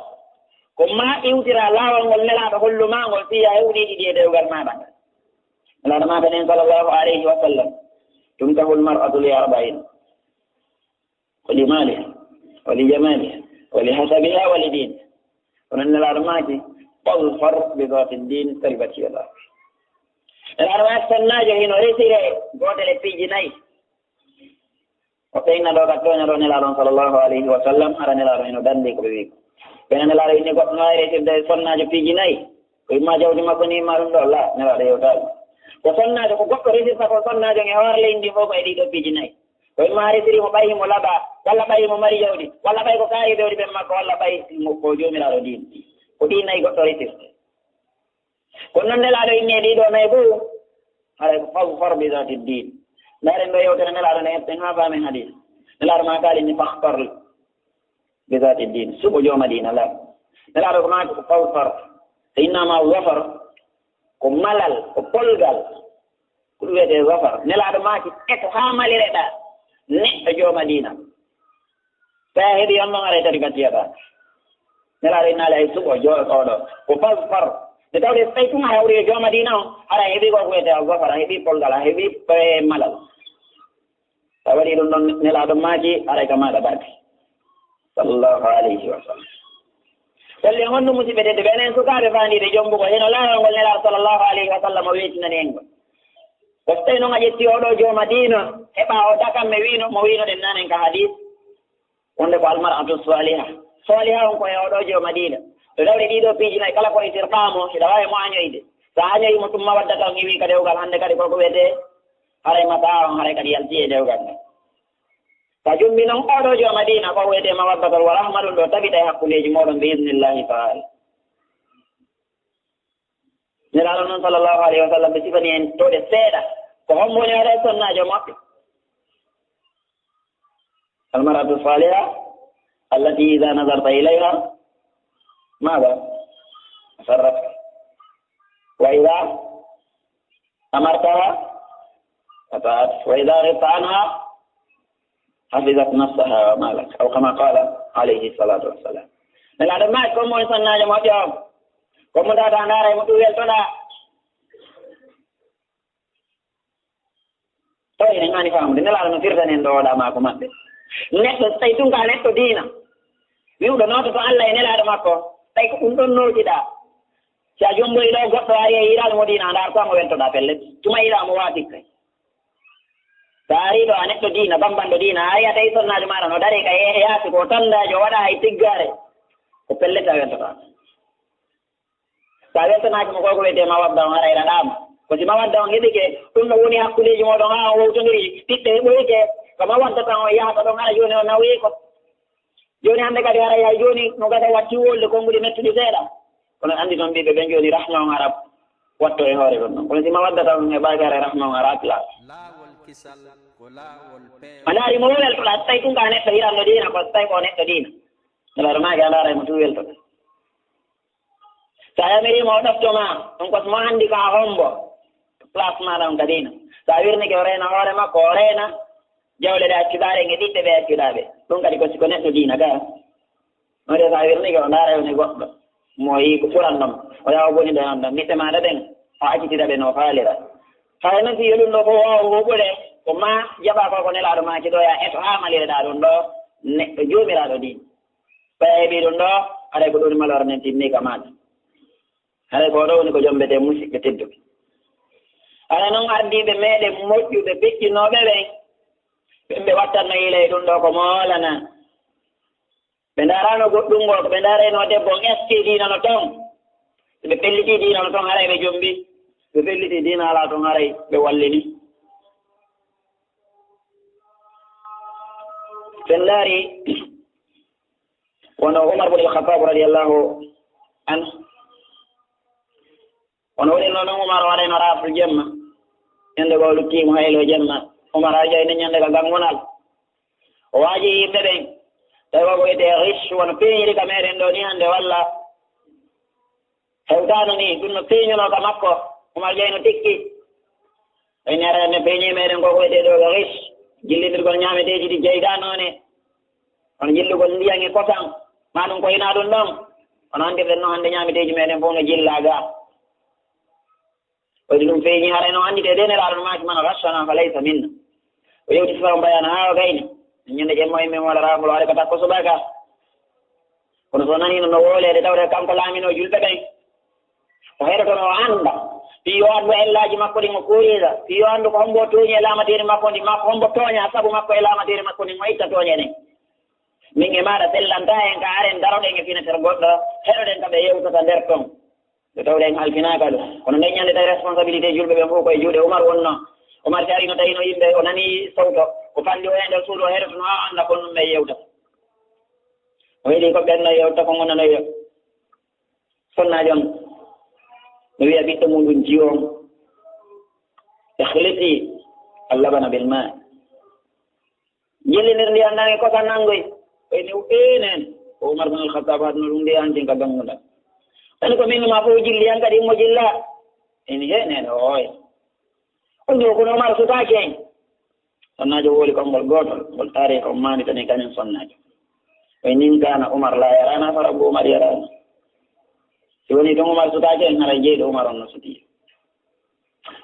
ko maa iwtira laawol ngol Nelaaɗo hollu maa ngol, fii a heɓu ɗii ɗiɗi e dewgal maaɗa. Nelaaɗo maaki en, sallallahu alayhi wa sallam, "تنكح المرأة لأربع، لمالها، ولجمالها، ولحسبها، ولدينها." Kono Nelaaɗo maaki, "فاظفر بذات الدين تربت يداك." Nelaaɗo maaki, sonnaajo hino resiree gootel e piiji nayi. Ko ɓeyna ɗo ka tooña ɗo Nelaaɗo on sallallahu alayhi wa sallam, hara Nelaaɗo hino danndi ko ɓe wi'i ko. Ɓeyna Nelaaɗo inni goɗɗo no waawi resirde sonnaajo piiji nayi. Ko imma jawdi makko ni, imma ɗum ɗo, la, Nelaaɗo yewtaali. Ko sonnaajo, ko goɗɗo resirta ko sonnaajo e hoore leydi ndi fof ko e ɗii ɗoo piiji nayi. Ko imma resiri mo ɓay himo laɓaa, walla ɓay himo mari jawdi, walla ɓay ko kaari jawdi ɓen makko, walla ɓay mo ko joomiraaɗo diina. Ko ɗii nayi goɗɗo resirta. Kono non Nelaaɗo inni e ɗii ɗoo nayi fof, haray ko "فاظفر بذات الدين." Ndaaren ɗoo yewtere Nelaaɗo nde, heɓten haa faamen hadiis. Nelaaɗo maaki ni, "فاظفر بذات الدين." Suɓo jooma diina, la. Nelaaɗo ko maaki ko "فاظفر." So innama zafar, ko malal, ko polgal. Ko ɗum wiyetee zafar. Nelaaɗo maaki, "Eto haa malireɗaa neɗɗo jooma diina." Tawi a heɓii on ɗon, haray taribat yada. Nelaaɗo innaali hay suɓo jo-, oɗo. Ko "فاظفر." Nde tawde so tawi tun a hawri e jooma diina on, haray a heɓii ko ko wiyetee al zafar, a heɓii polgal, a heɓii, eh, malal. So a waɗii ɗum ɗon, Nelaaɗo maaki, haray ka maaɗa barke. Sallallahu alayhi wa sallam. Holli en honɗum, musidɓe tedduɓe, enen sukaaɓe faandiiɓe jombugol, hino laawol ngol Nelaaɗo sallallahu alayhi wa sallam o weetinani en ngol. Ko so tawi non a ƴetti oo ɗoo jooma diina, heɓa o dakamme wiino, mo wiinoɗen nanen ka hadiis. Wonde ko almar'atu saliha. Saliha on ko e oo ɗoo jooma diina. To dawri ɗii ɗoo piiji nayi, kala ko resirɗaa mo, hiɗa waawi mo añoyde. So a añoyii mo tun, mawaddata on iwii ka dewgal, hannde kadi ko ko wiyetee, haray masaa on, haray kadi yaltii e dewgal ngal. So a jombii non oo ɗoo jooma diina, ko wiyetee mawaddatun wa rahma, ɗum ɗoo tabita e hakkundeeji mooɗon bi idnillahi taala. Nelaaɗo non sallallahu alayhi wa sallam, ɓe sifani en towde seeɗa. Ko hombo woni oo ɗoo sonnaajo moƴƴo? المرأة الصالحة التي إذا نظرت إليها ماذا؟ أسرتك، وإذا أمرتها أطاعتك، وإذا غبت عنها حفظت نفسها ومالك، أو كما قال عليه الصلاة والسلام. Nelaaɗo maaki, ko mo woni sonnaajo moƴƴo on? Ko mo ndaata ndaara e mo ɗum weltoɗaa. Tawi eɗen haani faamude, Nelaaɗo no firtani en ɗo oɗa maako maɓɓe. Neɗɗo, so tawi tun ka neɗɗo diina, wi'uɗo noototo Allah e Nelaaɗo makko, tawi ko ɗum ɗon nootiɗaa. Si a jomboyi ɗo, goɗɗo ari e yiɗaali mo diina, a ndaartaa mo weltoɗaa pellet. Tuma yiɗaa mo waatikka. So a ari ɗo, a neɗɗo diina, bambanɗo diina, a ari a tawi sonnaajo maaɗa no darii ka e-, e yaasi, ko tanndaajo, o waɗaa hay tiggaare, ko pellet a weltotaa. So a weltanaaki mo, ko ko wiyetee mawadda on, haray raɗaama. Ko si mawadda on heɓike, ɗum no woni hakkundeeji mooɗon, haa on wowtondiri, ɓiɓɓe heɓoyike, ko mawadda tan on yahata ɗon, hara jooni on nawii ko. Jooni hannde kadi, haray hay jooni no gasa watti wolde, konnguɗi mettuɗi seeɗa. Kono anndi toon ɓiɓɓe ɓen jooni rahma on hara watto e hoore ɗum ɗon. Kono si mawadda tan e ɓaakere rahma on ara place. Laawol kisal ko laawol peewal. A ndaari mo weltoɗaa, so tawi ɗum ka neɗɗo hiranno diina, ko so tawi ko neɗɗo diina. Nelaɗo maaki a ndaara e mo tun weltoɗaa. So a yamiriima o ɗofto ma, ɗum ko so mo anndi ka hombo, place maaɗa on ka diina. So a wirnike o reena hoore makko, o reena jawle ɗe accuɗaa ɗen e ɓiɓɓe ɓe accuɗaa ɓe. Ɗum kadi ko si ko neɗɗo diina gaa. Wonde so a wirnike o ndaara woni goɗɗo mo o yii ko ɓuran ɗon, o yaha o bonida on ɗon. Ɓiɓɓe maaɗa ɓen, o accitira ɓe no faalira. Hara noon si yo ɗum ɗo fof waawa huuɓude, ko ma jaɓa ko ko Nelaaɗo maaki ɗo, ya eto haa malireɗaa ɗum ɗo neɗɗo joomiraaɗo diina. So a heɓii ɗum ɗo, haray ko ɗum maloore nden timmi ka maaɗa. Haray ko ɗo woni ko jombetee musidɓe tedduɓe. Hara noon ardiiɓe meɗen moƴƴuɓe peƴƴinooɓe ɓen, ɓen ɓe wattanno yiila e ɗum ɗo ko moolana. Ɓe ndaaraano goɗɗum ngoo, ko ɓe ndaarayno debbo on, est-ce que diina no toon? So ɓe pellitii diina no toon, haray ɓe jombi. Ɓe pellitii diina alaa toon, haray ɓe wallini. So en ndaari, wano Umar bun al-Khattab radiyallahu anhu, Kono woni noon Umar waɗayno raafo jemma. Ñande goo luttiimo haylo jemma. Umar arjayno ñande ka ganngunal. O waaji yimɓe ɓen. Tawi ko wiyetee riche, wano peeñiri ka meɗen ɗo ni hannde, walla hewtaano ni, ɗum no peeñunoo ka makko. Umar jeyno tikki. Ɓay ne ara ne peeñi meɗen ko ko wiyetee ɗo ko riche. Jillindirgol ñaameteeji ɗi jeydaa noone. Kono jillugol ndiyan e kosan, ma ɗum ko hinaa ɗum ɗon. Kono anndirɗen noon hannde ñaameteeji meɗen fof no jillaa ga. Waɗi ɗum feeñi, haray noon annditee de Nelaaɗo no maaki, "Man ghashana fa laysa minna." O yewti sifaw mbayana haa o gayni. Ñande jemma o yimɓe mo waɗa raafol, o ari ko takko subaka. Kono so naniino no wooleede, tawde kanko laaminoo julɓe ɓen. O heɗotono, o annda. Fii yo anndu ellaaji makko ɗin o kuuriira. Fii yo anndu ko hombo tooñi e laamateeri makko ndin, maa ko hombo tooña sabu makko e laamateeri makko ndin, o itta tooñe ɗen. Min e maaɗa sellantaa en ka aren daroɗen e fineter goɗɗo, heɗoɗen ka ɓe yewtata nder ton. Ɓe tawde en halfinaaka ɗum. Kono nden ñande tawi responsabilité julɓe ɓen fof ko e juuɗe Umar wonnoo. Umar si ari no tawi no yimɓe, o nani sawto, o falli o e nder suudu, o heɗoto no haa annda ko ɗum ɓe yewtata. O heɗi ko ɓen no yewta, ko ngonano yo. Sonnaajo on no wiya ɓiɗɗo muɗum jiwo on, "Ikhliti al-labana bil ma." Jillindir ndiyan ɗan e kosan nangoy. O inni, "Eenen." Ko Umar bin Al-Khattab haɗno ɗum ndiyan tin ka gannguɗan. Woni ko min ma fof jilli yan kadi mo jilla. Inni, "He, nene, ooy." O njo kono Umar sutaaki en. Sonnaajo woli konngol gootol, ngol taariika on maanditani kañum sonnaajo. O inni, "In kaana Umar laa yaraana, fa rabbu Umar yaraana." Si woni tun Umar sutaaki en, haray jeyɗo Umar on no sutii.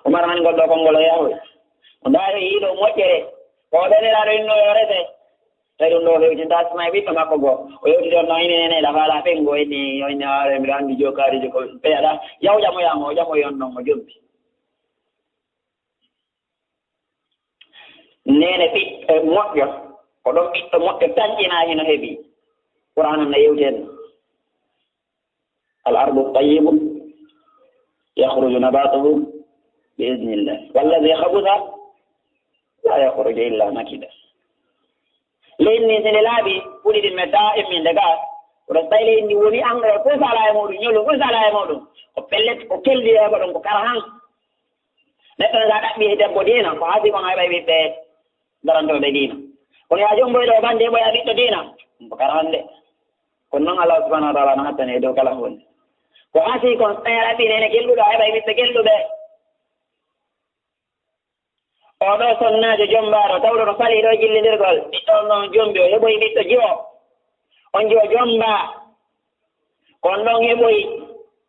Umar nani ngol ɗoo konngol o yahoy. O ndaari yiiɗo moƴƴere. Ko o ɗoniraaɗo inno yo rese. Tawi ɗum ɗoo hewtinta sima e ɓiɗɗo makko goo. O yewtiti on no ini nene la faala ɓengo inni, o inni, "Haare, mbiɗa anndi jookaari jo ko peyaɗa." Yaw ƴamoyaa mo, o ƴamoyi on ɗon, o jombi. Nene ɓiɗɗo moƴƴo, ko ɗon ɓiɗɗo moƴƴo tanƴinaa hino heɓi. Qur'aan on no yewti en. "Al ardu tayyibu yakhruju nabatuhu bi idnillah. Wallazi khabusa la yakhruju illa nakida." Leydi ndin, si ndi laaɓi, fuɗi ɗin men taa immin nde gaa. Kono so tawi leydi ndin woni engrais, fof so alaa e muɗum, ñolu, fof so alaa e muɗum. Ko pellet, ko keldi e ko ɗum, ko kara han. Neɗɗo ne, so a ɗaɓɓi debbo diina, ko haasi kon a heɓay ɓiɓɓe darantooɓe diina. Kono yaa jomboy ɗo bannde, ɓoya ɓiɗɗo diina, ko kara hannde. Kono noon Allah subhanahu wa taala no hattani e dow kala huunde. Ko haasi kon, so tawi a ɗaɓɓi nene kelɗuɗo, a heɓay ɓiɓɓe kelɗuɓe. Oo ɗoo sonnaajo jommbaaɗo, tawɗo no falii ɗoo jillindirgol, ɓiɗɗo on ɗon jombi, o heɓoyi ɓiɗɗo jiwo. On jiwo jommbaa, ko on ɗon heɓoyi,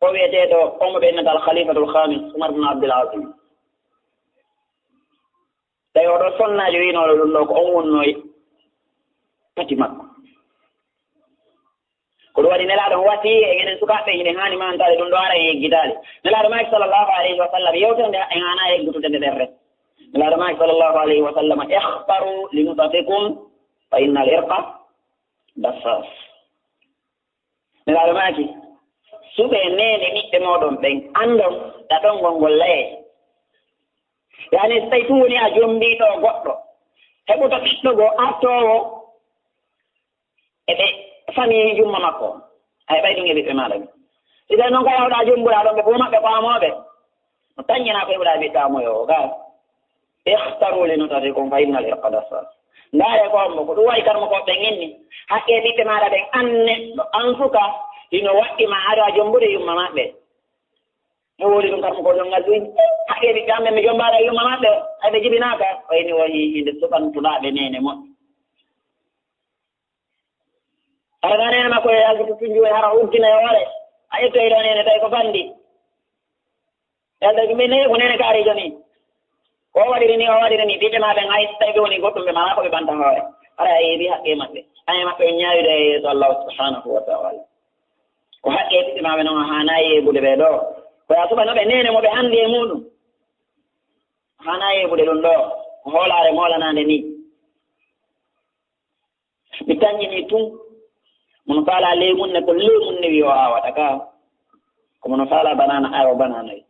o wiyeteeɗo, on mo ɓe innata Al Khalifatul Khamis, Umar bin Abdul Aziz. Tawi oo ɗoo sonnaajo wiinooɗo ɗum ɗoo, ko on wonnoo pati makko. Ko ɗum waɗi Nelaaɗo on wasiyii en, enen sukaaɓe ɓen, hiɗen haani maantaade ɗum ɗoo, hara en yeggitaali. Nelaaɗo maaki, sallallahu alayhi wa sallam, yewtere nde en haanaa yeggutude nde ɗerre. Nelaaɗo maaki, sallallahu alayhi wa sallam, "Ikhbaru li nutatikum fa inna al irqa dassas." Nelaaɗo maaki, "Suɓee neene ɓiɓɓe mooɗon ɓen, anndon ɗaɗongol ngol layee." Yaani, so tawi tun woni a jombiiɗo goɗɗo, heɓoto ɓiɗɗo goo artoowo e ɓe famille jumma makko, a heɓay ɗum e ɓiɓɓe maaɗa ɓen. Si tawi noon ko yawɗa jombuɗa ɗon, ɓe fof maɓɓe ko amooɓe, Mo taññinaa ko heɓuɗaa ɓiɗɗo amoyo o gaa. Ikhtaru li nutatikum fa innal irqa dassas. Ndaare ko on mo ko ɗum waɗi karmo ko ɓen inni. Hakke ɓiɓɓe maaɗa ɓen an neɗɗo, an suka, hino waɗɗi ma aɗa jombude yumma maɓɓe. No woni ɗum karmo ko ɗon ngal ɗum. Hakke ɓiɓɓe am ɓen mi jombaade yumma maɓɓe. Ay ɓe jibinaaka. O inni woni hinde suɓantuɗaa ɓe neene moƴƴi. Hara na neene makko e yalti to tunji woni hara uddina e hoore. A ƴettoy ɗo neene tawi ko fandi. Yalta ɗum ɓe neene ko neene kaari joni. Ko o waɗiri ni, o waɗiri ni. Ɓiɓɓe ma ɓen hay so tawi ɓe woni goɗɗum ɓe mala ko ɓe banta hoore. Hara a yeebi haqqe maɓɓe. Aye maɓɓe on ñaawide e yeeso Allah subhanahu wa ta'ala. Ko haqqe ɓiɓɓe ma ɓe non a haana yeebude ɓe ɗo. Ko ya suɓano ɓe neene mo ɓe handi e muɗum. Haana yeebude ɗum ɗo. Ko hoolaare moolanaande ni. Mi tañƴini tun. Mono faala leemun ne ko leemun ne wi o aawata ka. Ko mono faala banana awa banana wi.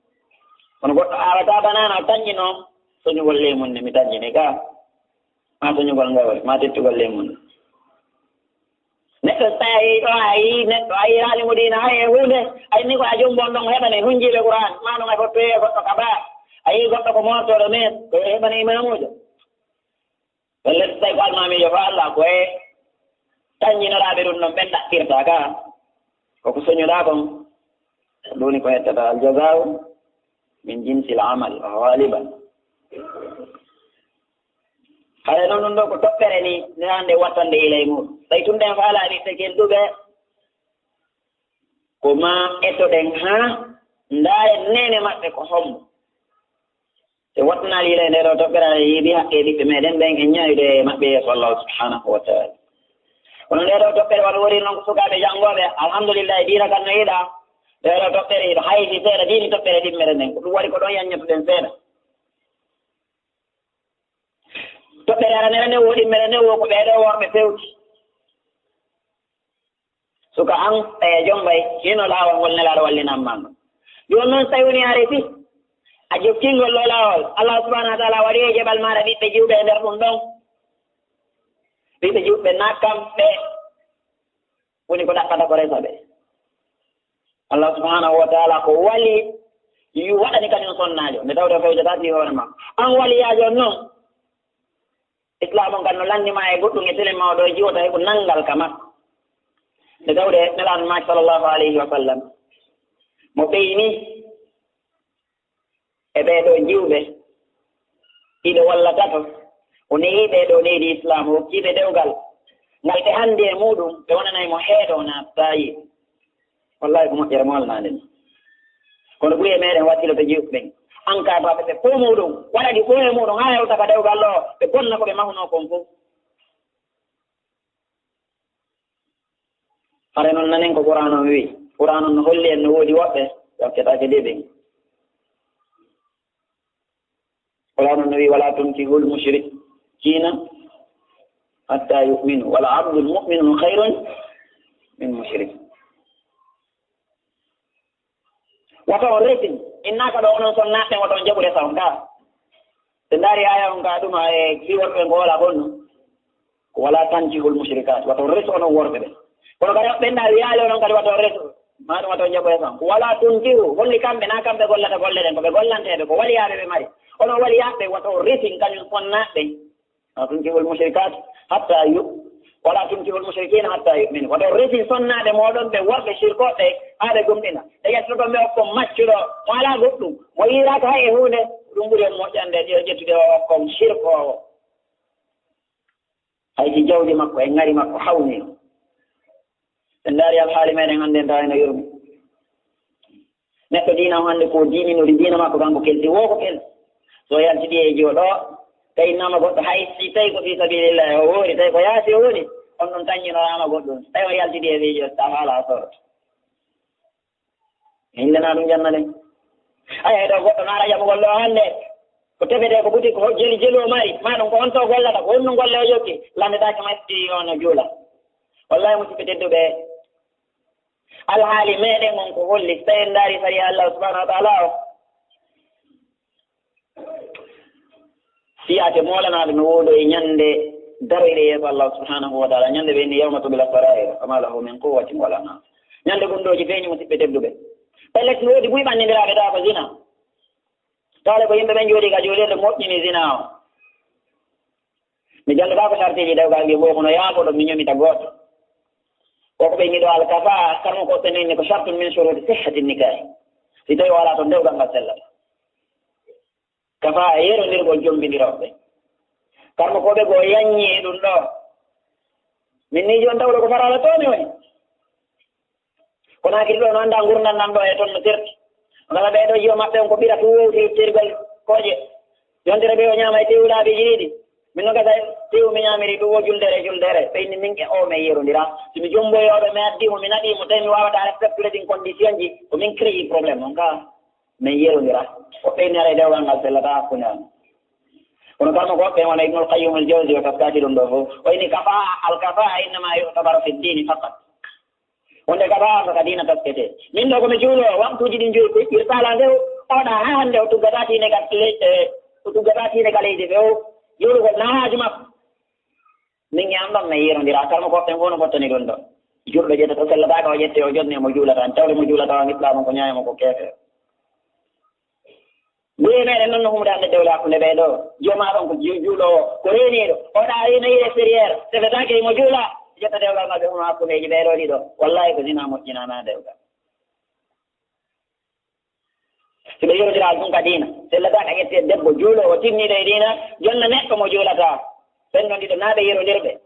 Kono goɗɗo aawata banana o tañƴino soñugol leemun ne mi tañƴini ka. Ma soñugol ngawri, ma tettugol leemun ne. Neɗɗo so tawi ɗo a yi neɗɗo a yiraani mo diina hay e huunde, a inni ko a jombon ɗon heɓane hunjiiɓe Qur'an, ma ɗum e fottoye goɗɗo ka ba. A yi goɗɗo ko moortooɗo mees, ko heɓane imamuujo. Walla so tawi ko almaamiijo ko Allah, ko e taññinoraaɓe ɗum ɗon ɓen ɗaɓɓirta ka. Ko ko soñuɗaa kon, ɗum woni ko hettata aljazaawu min jinsil amal, ghaliban. Hare noon ɗum ɗo ko toɓɓere ni, nde hannde wattande ila e muɗum. Tawi tun ɗen faala ɓiɓɓe kelɗuɓe, ko ma etoɗen haa ndaaren neene maɓɓe ko hombo. Ɓe wattanaali yiɗa e nde ɗo toɓɓere, aɗa yiɗi haqqe ɓiɓɓe meɗen ɓen, en ñaawide e maɓɓe yeeso Allahu subhanahu wa ta'ala. Kono nde ɗo toɓɓere wano woni noon ko sukaaɓe janngooɓe, alhamdulillahi, diina kan no yiɗa. Nde ɗo toɓɓere yiɗa haydi seeɗa diini toɓɓere ɗimmere nden. Ko ɗum waɗi ko ɗon yaññotoɗen seeɗa. Toɓɓere aranere nden wo ɗimmere nden wo ko ɓee ɗo worɓe fewti. Suka an, tawi a jombay, hino laawol ngol Nelaaɗo wallinanma ngol. Jooni noon, so tawi woni a resi, a jokkingol ɗo laawol, Allah subhanahu wa ta'ala waɗi e jaɓal maaɗa ɓiɓɓe jiwɓe e nder ɗum ɗon. Ɓiɓɓe jiwɓe na kamɓe woni ko ɗaɓɓata ko resa ɓe. Allah subhanahu wa ta'ala ko wali yu waɗani kañum sonnaajo, nde tawde o fewjata fii hoore makko. An waliyaajo on noon, Islaam on kan no lanndima e goɗɗum e telen mawɗo e jiwata heɓu nanngal ka makko. Nde tawde Nelaaɗo maaki sallallahu alayhi wa sallam, mo ɓeyni e ɓee ɗoo jiwɓe ɗiɗo walla tato, o neyi ɓee ɗoo nehdi Islaam, o hokki ɓe dewgal ngal ɓe hannde e muɗum, ɓe wonanay mo heedo o naatataa yiite. Wallahi ko moƴƴere mo alnaande ni. Kono ɓuri e meɗen wakkilo to jiwɓe ɓen. An ka baɓe ɓe ko muɗum, waɗani ko e muɗum, haa hewta ka dewgal ɗo, ɓe bonna ko ɓe mahunoo kon fof. Hare noon nanen ko Qur'an on wi. Qur'an on no holli en no woodi woɓɓe, ɓe hokketaake deeɓe. Qur'an on no wi, "Wala tunkihul mushrikina hatta yu'minu, wala abdun mu'minun khairun min mushrik." Wata on resin, innaaka ɗo onon sonnaaɓe ɓen, wata on jaɓu resa on ka. Ɓe ndaari aaya on ka ɗum, e fii worɓe ɓen ko wala honno. Ko wala tankihul mushrikaat, wata on resu onon worɓe ɓen. Kono kadi ɓen na wiyaali onon kadi wata on resu, ma ɗum wata on jaɓu resa on. Ko wala tunkihu, holli kamɓe, na kamɓe gollata golle ɗen, ko ɓe gollanteeɓe, ko waliyaaɓe ɓe mari. Onon waliyaaɓe, wata on resin kañum sonnaaɓe ɓen. Wala tunkihul mushrikaat hatta yu-, wala tunkihul mushrikiina hatta yu'minu. Wata on resin sonnaaɓe mooɗon ɓe worɓe sirkooɓe haa ɓe gomɗina. Ɓe ƴettoto ɓe okko maccuɗo mo alaa goɗɗum, mo yiiraaka hay e huunde. Ɗum ɓuri on moƴƴande ɗi o ƴettude o okko sirkoowo. Hay si jawdi makko e ŋari makko hawni. Ɓe ndaari alhaali meɗen hannde, ndaa eno yurmi. Neɗɗo diina o hannde ko diininori diina makko kanko kelti, wo ko kelti. So yaltidi e jiwo ɗo, tawi innama goɗɗo, hay si tawi ko fi sabilillah o woori, tawi ko yaasi o woni, on ɗum taññinoraama goɗɗum. Tawi o yaltidi e fiiji o, tawa haala o sooroto. Hindana ɗum janna ɗen. Aya, ɗo goɗɗo naara jaɓugol ɗo hannde, ko tefete ko buti ko jeli jeli o mari, ma ɗum ko on to gollata, ko honɗum golle o jokki, landetaake ma si on no juula. Wallahi, musidɓe tedduɓe, alhaali meɗen on ko holli, so tawi en ndaari sariya Allah subhanahu wa ta'ala o, siyaate moolanaaɗo no woodo e ñande daroyɗe yeeso Allah subhanahu wa ta'ala, ñande ɓe inni, "Yawma tubla sarair, fama lahu min quwwatin wala nasir." Ñande gunndooji feeñi, musidɓe tedduɓe. Pellet, no woodi buy ɓanndiraaɓe tawa ko zina. Faale ko yimɓe ɓen jooɗii ka juulirde moƴƴini zina o. Mi janngataa ko sartiiji dewgal ɗi fof, kono yaafoɗo mi ñomita gooto. Ko ko ɓe ñiɗo alkafa, kamo ko ɓe nini ko shartun min shuruti sihhati nikah. Si tawi o alaa toon dewgal ngal sellata. Kafa e yerondirgol jombindirooɓe. Karmo ko ɓe goo yaññi e ɗum ɗo. Min ni jooni tawɗo ko faraala toon mi woni. Kono hakiri ɗo no annda ngurndan nan ɗo e toon no terti. Ngala ɓee ɗo jiyo maɓɓe on ko ɓira tu wowti tergol kooƴe. Yontere ɓe o ñaama e tewu laabiiji ɗiɗi. Min no gasa tewu mi ñaamiri ɗum o juldere, juldere. Ɓe inni min e o mi yerondira. Si mi jomboyooɗo mi addi mo, mi naɗi mo, tawi mi waawata respectude ɗin condition ji, ko min créé problème on ka. Min yerondira. Ko ɓe nere dewgal ngal sellata hakkunde am. Kono kama ko ɓe wona Ibnul Qayyim al Jawzi o taskati ɗum ɗo fof. O inni kafa, al kafa innama yu'tabaru fi dini faqat. Wonde gaba ko ka diina taskete. Min ɗo ko mi juulo, waktuuji ɗin joyi ko irsala nde o, oɗa haa hannde o tuggata tiine ka le-, eh, o tuggata tiine ka leydi ɓe o, juulugol na haaju makko. Min e am ɗon mi yerondira, kala mo ko ɓen fof no fottani ɗum ɗo. Juulɗo ƴettata o sellataaka, o ƴette o jonni e mo juulata, tawde mo juulata o, islaam ko ñaaya mo ko keefeero. Buye meɗen noon no humude hannde dewle hakkunde ɓee ɗo. Jooma ɗon ko ju-, juuloowo, ko reeniiɗo. Oɗa reena yire sérière, sefetaake himo juula. Jetta dewgal ngal ɓe huma hakkundeeji ɓee ɗo ɗiɗo. Wallahi ko zina moƴƴinana dewgal. Si ɓe yewtira ɗum ka diina, sellataaka ƴette debbo juuloowo tinniiɗo e diina, jonna neɗɗo mo juulata. Ɓen ɗon ɗiɗo na ɓe yerondirɓe.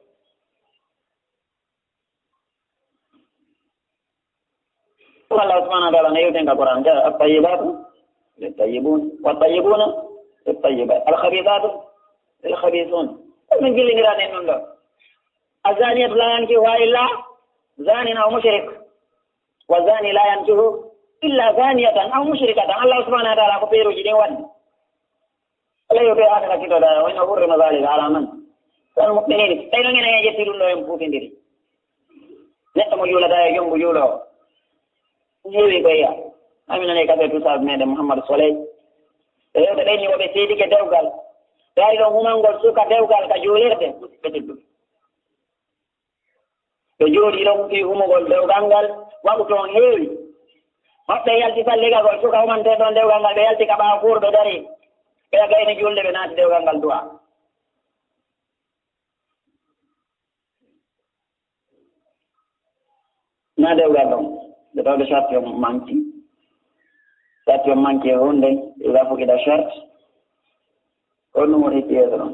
Allah subhanahu wa ta'ala ne yewten ka Qur'an, jaa, at-tayyibatu lit-tayyibun, wat-tayyibuna lit-tayyibat, al-khabithatu lil-khabithun. Ko min jillindira nen ɗum ɗo. Az-zaniyatu la yankihuha illa zanin aw mushrik, wa zani la yankihu illa zaniyatan aw mushrikatan. Allah subhanahu wa ta'ala ko peeruji ɗin waɗi. Alla yo ɓe aɗa hakkitoɗa, o ino hurrima zalika ala man? Wal mu'minin. Tawi noon enen en ƴetti ɗum ɗo, en puufindiri. Neɗɗo mo juulata e jombo juuloowo. Ƴeewi ko yiya. Ami nani kafe tusaɓe meɗen Mouhamadou Soleil. E yewte ɓen ni woɓe seedike dewgal. Ɓe ari ɗon humangol suka dewgal ka juulirde, musidɓe tedduɓe. Ɓe jooɗii ɗon fii humugol dewgal ngal, waɗu toon heewi. Hoɓɓe yalti salligagol, suka humantee ɗon dewgal ngal, ɓe yalti ka ɓaawo kuurɗo darii. Ɓe gayni juulde, ɓe naati dewgal ngal du'a. Na dewgal ɗon, ɓe tawde sarti on manki. Sarti on manki e huunde, ila fuqida shart. Ko ɗum woni pièce ɗon.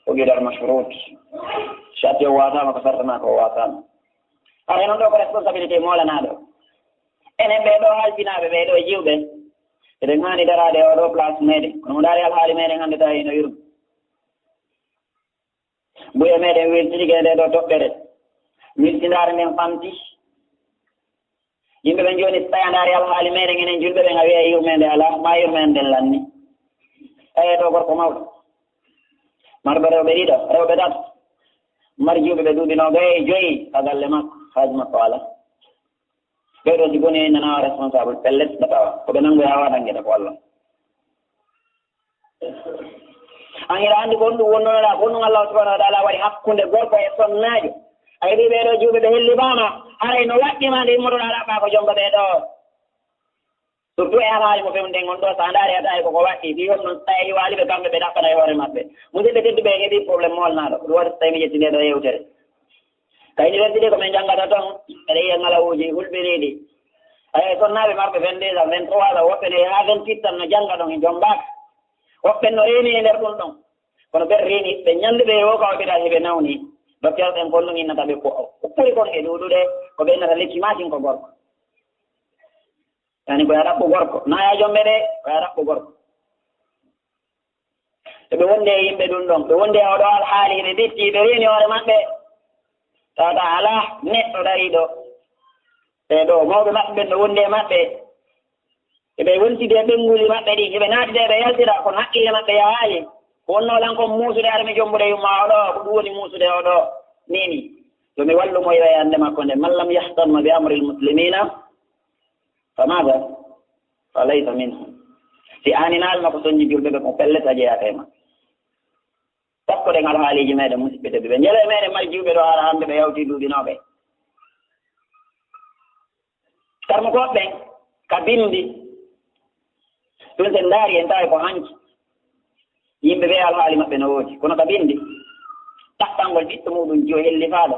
Fuqida al mashrut. Sarti on waataama ko sartana ko waataama. Hara non ɗo ko responsabilité moolanaaɗo. Enen ɓee ɗo halfinaaɓe, ɓee ɗo jiwɓe. Eɗen haani daraade e oo ɗo place meɗen. Kono mo ndaari alhaali meɗen hannde tawi no yurmi. Buye meɗen weltini e nde ɗo toɓɓere. Weltindaare nden famti. Yimɓe ɓen jooni, so tawi a ndaari alhaali meɗen enen julɓe ɓen, a wiya yurmeende alaa, ma yurmeende nden lanni. Tawi ɗo gorko mawɗo. Marɗo rewɓe ɗiɗo, rewɓe tato. Mari juuɓe ɓe duuɓi noogay e joyi, ka galle makko, haaju makko alaa. Ɓee ɗo si boni nana responsable, pellet ɓe tawa. Ko ɓe nangoya wa nangeta ko Allah. An hiɗa anndi ko honɗum wonnonoɗaa, ko honɗum Allah subhanahu wa ta'ala waɗi hakkunde gorko e sonnaajo. A heɓii ɓee ɗo juuɓe ɓe hellibaama, haray no waɗɗi ma nde immotoɗaa ɗaɓɓaa ko jomba ɓee ɗo. Surtout e alhaali mo fewnden on ɗo, so a ndaari a tawi koko waɗɗi, fii honno so tawi waali ɓe kamɓe ɓe ɗaɓɓana e hoore maɓɓe. Musidɓe tedduɓe en heɓii problème moolnaaɗo, ko ɗum waɗi so tawi mi ƴetti nde ɗo yewtere. Ka université ko min janngata toon, eɗen yiya ngalawuuji hulɓiniiɗi. Eyi, sonnaaɓe marɓe vingt-deux ans, vingt-trois ans, woɓɓe ne haa vingt-huit ans no jannga ɗon e jommbaaka. Woɓɓe no reeni e nder ɗum ɗon. Kono ɓen reeni, ɓe ñande ɓe wo ka o ɓeta heɓe nawni. Docteur ɓen kon ɗum innata ɓe ko, ko ɓuri kon e ɗuuɗude, ko ɓe innata lekki maakin ko gorko. Yani ko ya ɗaɓɓu gorko. Na ya jombe ɗe, ko ya ɗaɓɓu gorko. Eɓe wonde e yimɓe ɗum ɗon. Ɓe wonde e oɗo alhaali, ɓe ɓitti, ɓe reeni hoore maɓɓe. Tawata alaa neɗɗo dariiɗo. Ɓe ɗo, mawɓe maɓɓe ɓen no wondi e maɓɓe. Eɓe wontidi e ɓennguli maɓɓe ɗin. Eɓe naatida, eɓe yaltida, kono haqqille maɓɓe yahaali. Ko wonno lan kon muusude, ara mi jombude yumma oɗo, ko ɗum woni muusude oɗo. Nini. Yo mi wallu mo e yande makko nde. Man lam yahtamma bi amril muslimina. Fa maada? Fa laysa minhum. Si aaninaali ma ko soñji julɓe ɓe, ko pellet a jeyaaka e maɓɓe. Takkoɗen alhaaliiji meɗen, musidɓe tedduɓe. Njele meɗen mari jiwɓe ɗo hara hannde ɓe yawti duuɓi nooɓe. Karmukooɓe ɓen ka binndi. Ɗum sen ndaari en tawi ko hanki. Yimɓe ɓe alhaali maɓɓe no woodi. Kono ka bindi, ɗaɓɓangol ɓiɗɗo muɗum jiyo hellifaaɗo.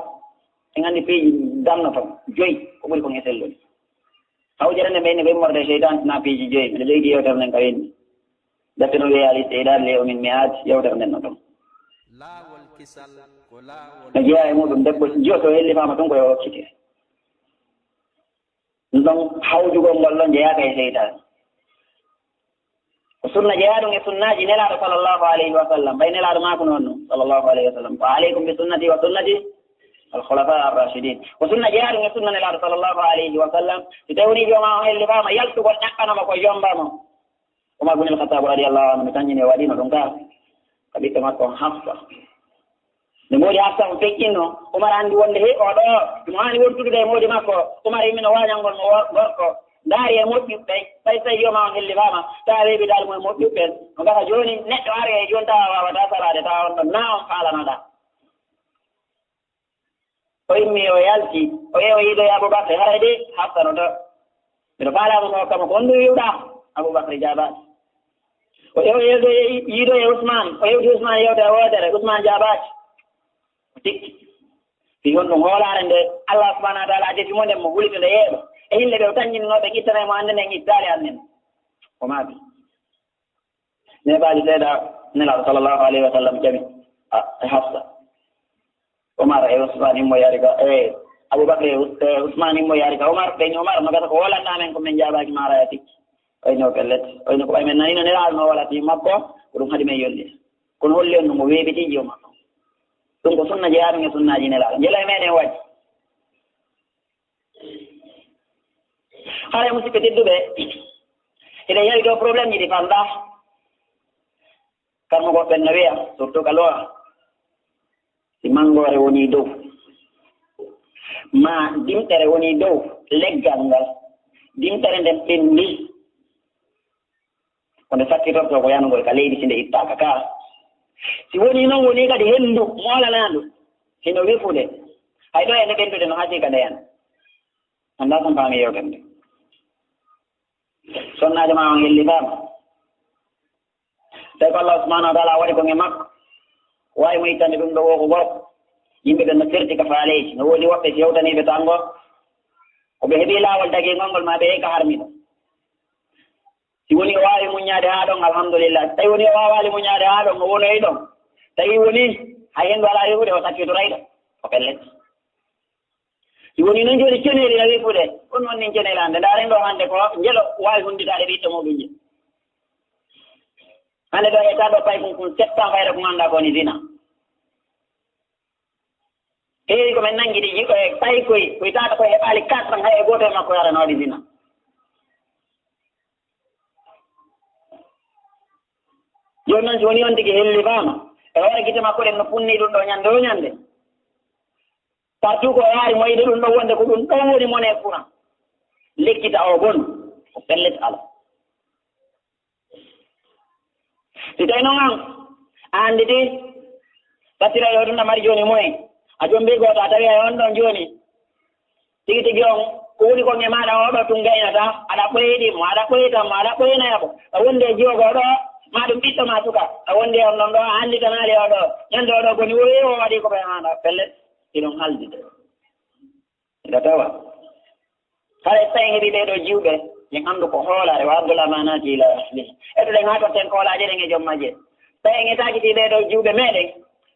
En anndi piiji dannoto joyi ko ɓuri kon e sellude. Hawjere nde ɓeyni ko immorde e seytaan, na piiji joyi. Miɗo leydi yewtere nden ka wenni. Datte no wiya al istidad li yawmin mi'ad, yewtere nden no ɗon. Laawol kisal ko laawol. No jeyaa e muɗum debbo jiyo to hellifaama tun ko yo hokkite. Ɗum ɗon hawjugol ngol ɗon jeyaaka e seytaan. Ko sunna jeyaaɗum e sunnaaji Nelaaɗo sallallahu alayhi wa sallam. Ɓay Nelaaɗo maako noon ɗum, sallallahu alayhi wa sallam. Wa alaykum bi sunnati wa sunnati al khulafa ar rashidin. Ko sunna jeyaaɗum e sunna Nelaaɗo sallallahu alayhi wa sallam. Si tawii woni jooma on hellifaama, yaltugol ɗaɓɓana mo ko yomba mo. Umar bin al-Khattab radiyallahu anhu, mi taññini o waɗino ɗum ka, ka ɓiɗɗo makko on Hafsa. Nde moodi Hafsa on feƴƴinno, Umar anndi wonde he oɗo, mo haani wontudude e moodi makko. Umar immino waañangol mo wor-, gorko. Ndaari e moƴƴuɓe, ɓay so tawi jooma on hellifaama, tawa weeɓidaali mo e moƴƴuɓe. No gasa jooni, neɗɗo ari e jooni tawa waawataa salaade, tawa on ɗon na on faalanoɗaa. O immi, o yalti, o yehi o yiidoyi Abubakar, haray de Hafsa no to. Miɗo faalaa mo, mi hokka mo ko honɗum wi'uɗaa? Abubakar jaabaaki. O yehi o yiidoyi, yiidoyi Usmaan, o yewti Usmaan yewtere wootere, Usmaan jaabaaki. O tikki. Fii honɗum hoolaare nde Allah subhanahu wa taala defi mo nden, mo hulito nde yeeɓa. E yimɓe ɓe o taññinno ɓe ittanay mo annde nden ittaali annden. O maaki. Neeɓaali seeɗa, Nelaaɗo sallallahu alayhi wa sallam ƴami, a, e Hafsa. Umar e Usmaan immo yaari ka, e Abubakar e Us-, e Usmaan immo yaari ka Umar, ɓe ni Umar, no gasa ko holanɗaa men ko men jaabaaki ma, haray a tikki. O inni o pellet. O inni ko ɓay men nanino Nelaaɗo no wala fii makko, ko ɗum haɗi men yolnde. Kono holli on ɗum o weeɓiti jiyo makko. Ɗum ko sunna jeyaaɗum e sunnaaji Nelaaɗo. Njelo e meɗen waɗi. Hara e musidɓe tedduɓe, hiɗen yawi ɗo problème ji ɗi fanndaa. Kammo goɗɗen no wiya, surtout ka lowa, si manngoore woni dow, maa dimɗere woni dow leggal ngal, dimɗere nden ɓenndi, ko nde sakkitortoo ko yanugol ka leydi si nde ittaaka ka. Si woni noon woni kadi henndu moolanaandu, hino wefude, hay ɗo e nde ɓenndude no haasii ka ndeyan. Anndaa so on paami yewtere nde. Sonnaajo ma on hellifaama. Tawi ko Allah subhanahu wa taala waɗi ko e makko. Waawi mo ittande ɗum ɗo woo ko gorko. Yimɓe ɓen no firti ka faaleeji. No woodi woɓɓe si yewtaniiɓe tan ngo, ko ɓe heɓi laawol dagingol ngol, ma ɓe ka harmi ɗum. Si woni o waawi muññaade haa ɗon, alhamdulillah. Si tawi woni o waawaali muññaade haa ɗon, o wonoyi ɗon. Tawi woni hay henndu alaa wefude, o sakkitoray ɗon. Ko pellet. Si woni noon jooni ceneeli na wefude, ɗum noon nin ceneeli hannde. Ndaaren ɗo hannde ko njelo waawi hunnditaade ɓiɗɗo muɗum je. Hannde ɗo e taɗo paykun kun sept ans fayda kun anndaa ko woni zina. Heewi ko men nanngi ɗi jiɓe paykoy, ko taata ko heɓaali quatre ans hay e gooto e makko yara no waɗi zina. Jooni noon si woni on tigi hellifaama, e hoore gite makko ɗen no punni ɗum ɗo ñande o ñande. Partout ko yaari moyde ɗum ɗo wonde ko ɗum ɗon woni mone courant. Lekkita o bon, ko pellet ala. Si tawi noon an, a annditi, ɓattira yo ɗum ɗo mari jooni moyen. A jombi gooto, a tawi hay on ɗon jooni. Tigi tigi on, ko woni kon e maaɗa oo ɗoo tun gaynata, aɗa ɓoyɗi mo, aɗa ɓoyta mo, aɗa ɓoynaya mo. A wondi e jiwogoo ɗoo, maa ɗum ɓiɗɗo maa suka. A wondi e on ɗon ɗoo, a annditanaali oo ɗoo. Ñande oo ɗoo boni, o wi'i o waɗi ko ɓe haana, pellet, iɗum haldi. Ina tawa. Hara so tawi en heɓii ɓee ɗoo jiwɓe, en anndu ko hoolaare, wa addul amaanaati ilaa ahlihi. Eɗuɗen haa totten koolaaje ɗen e joom majje. So tawi en etaaki fii ɓee ɗoo jiwɓe meeɗen,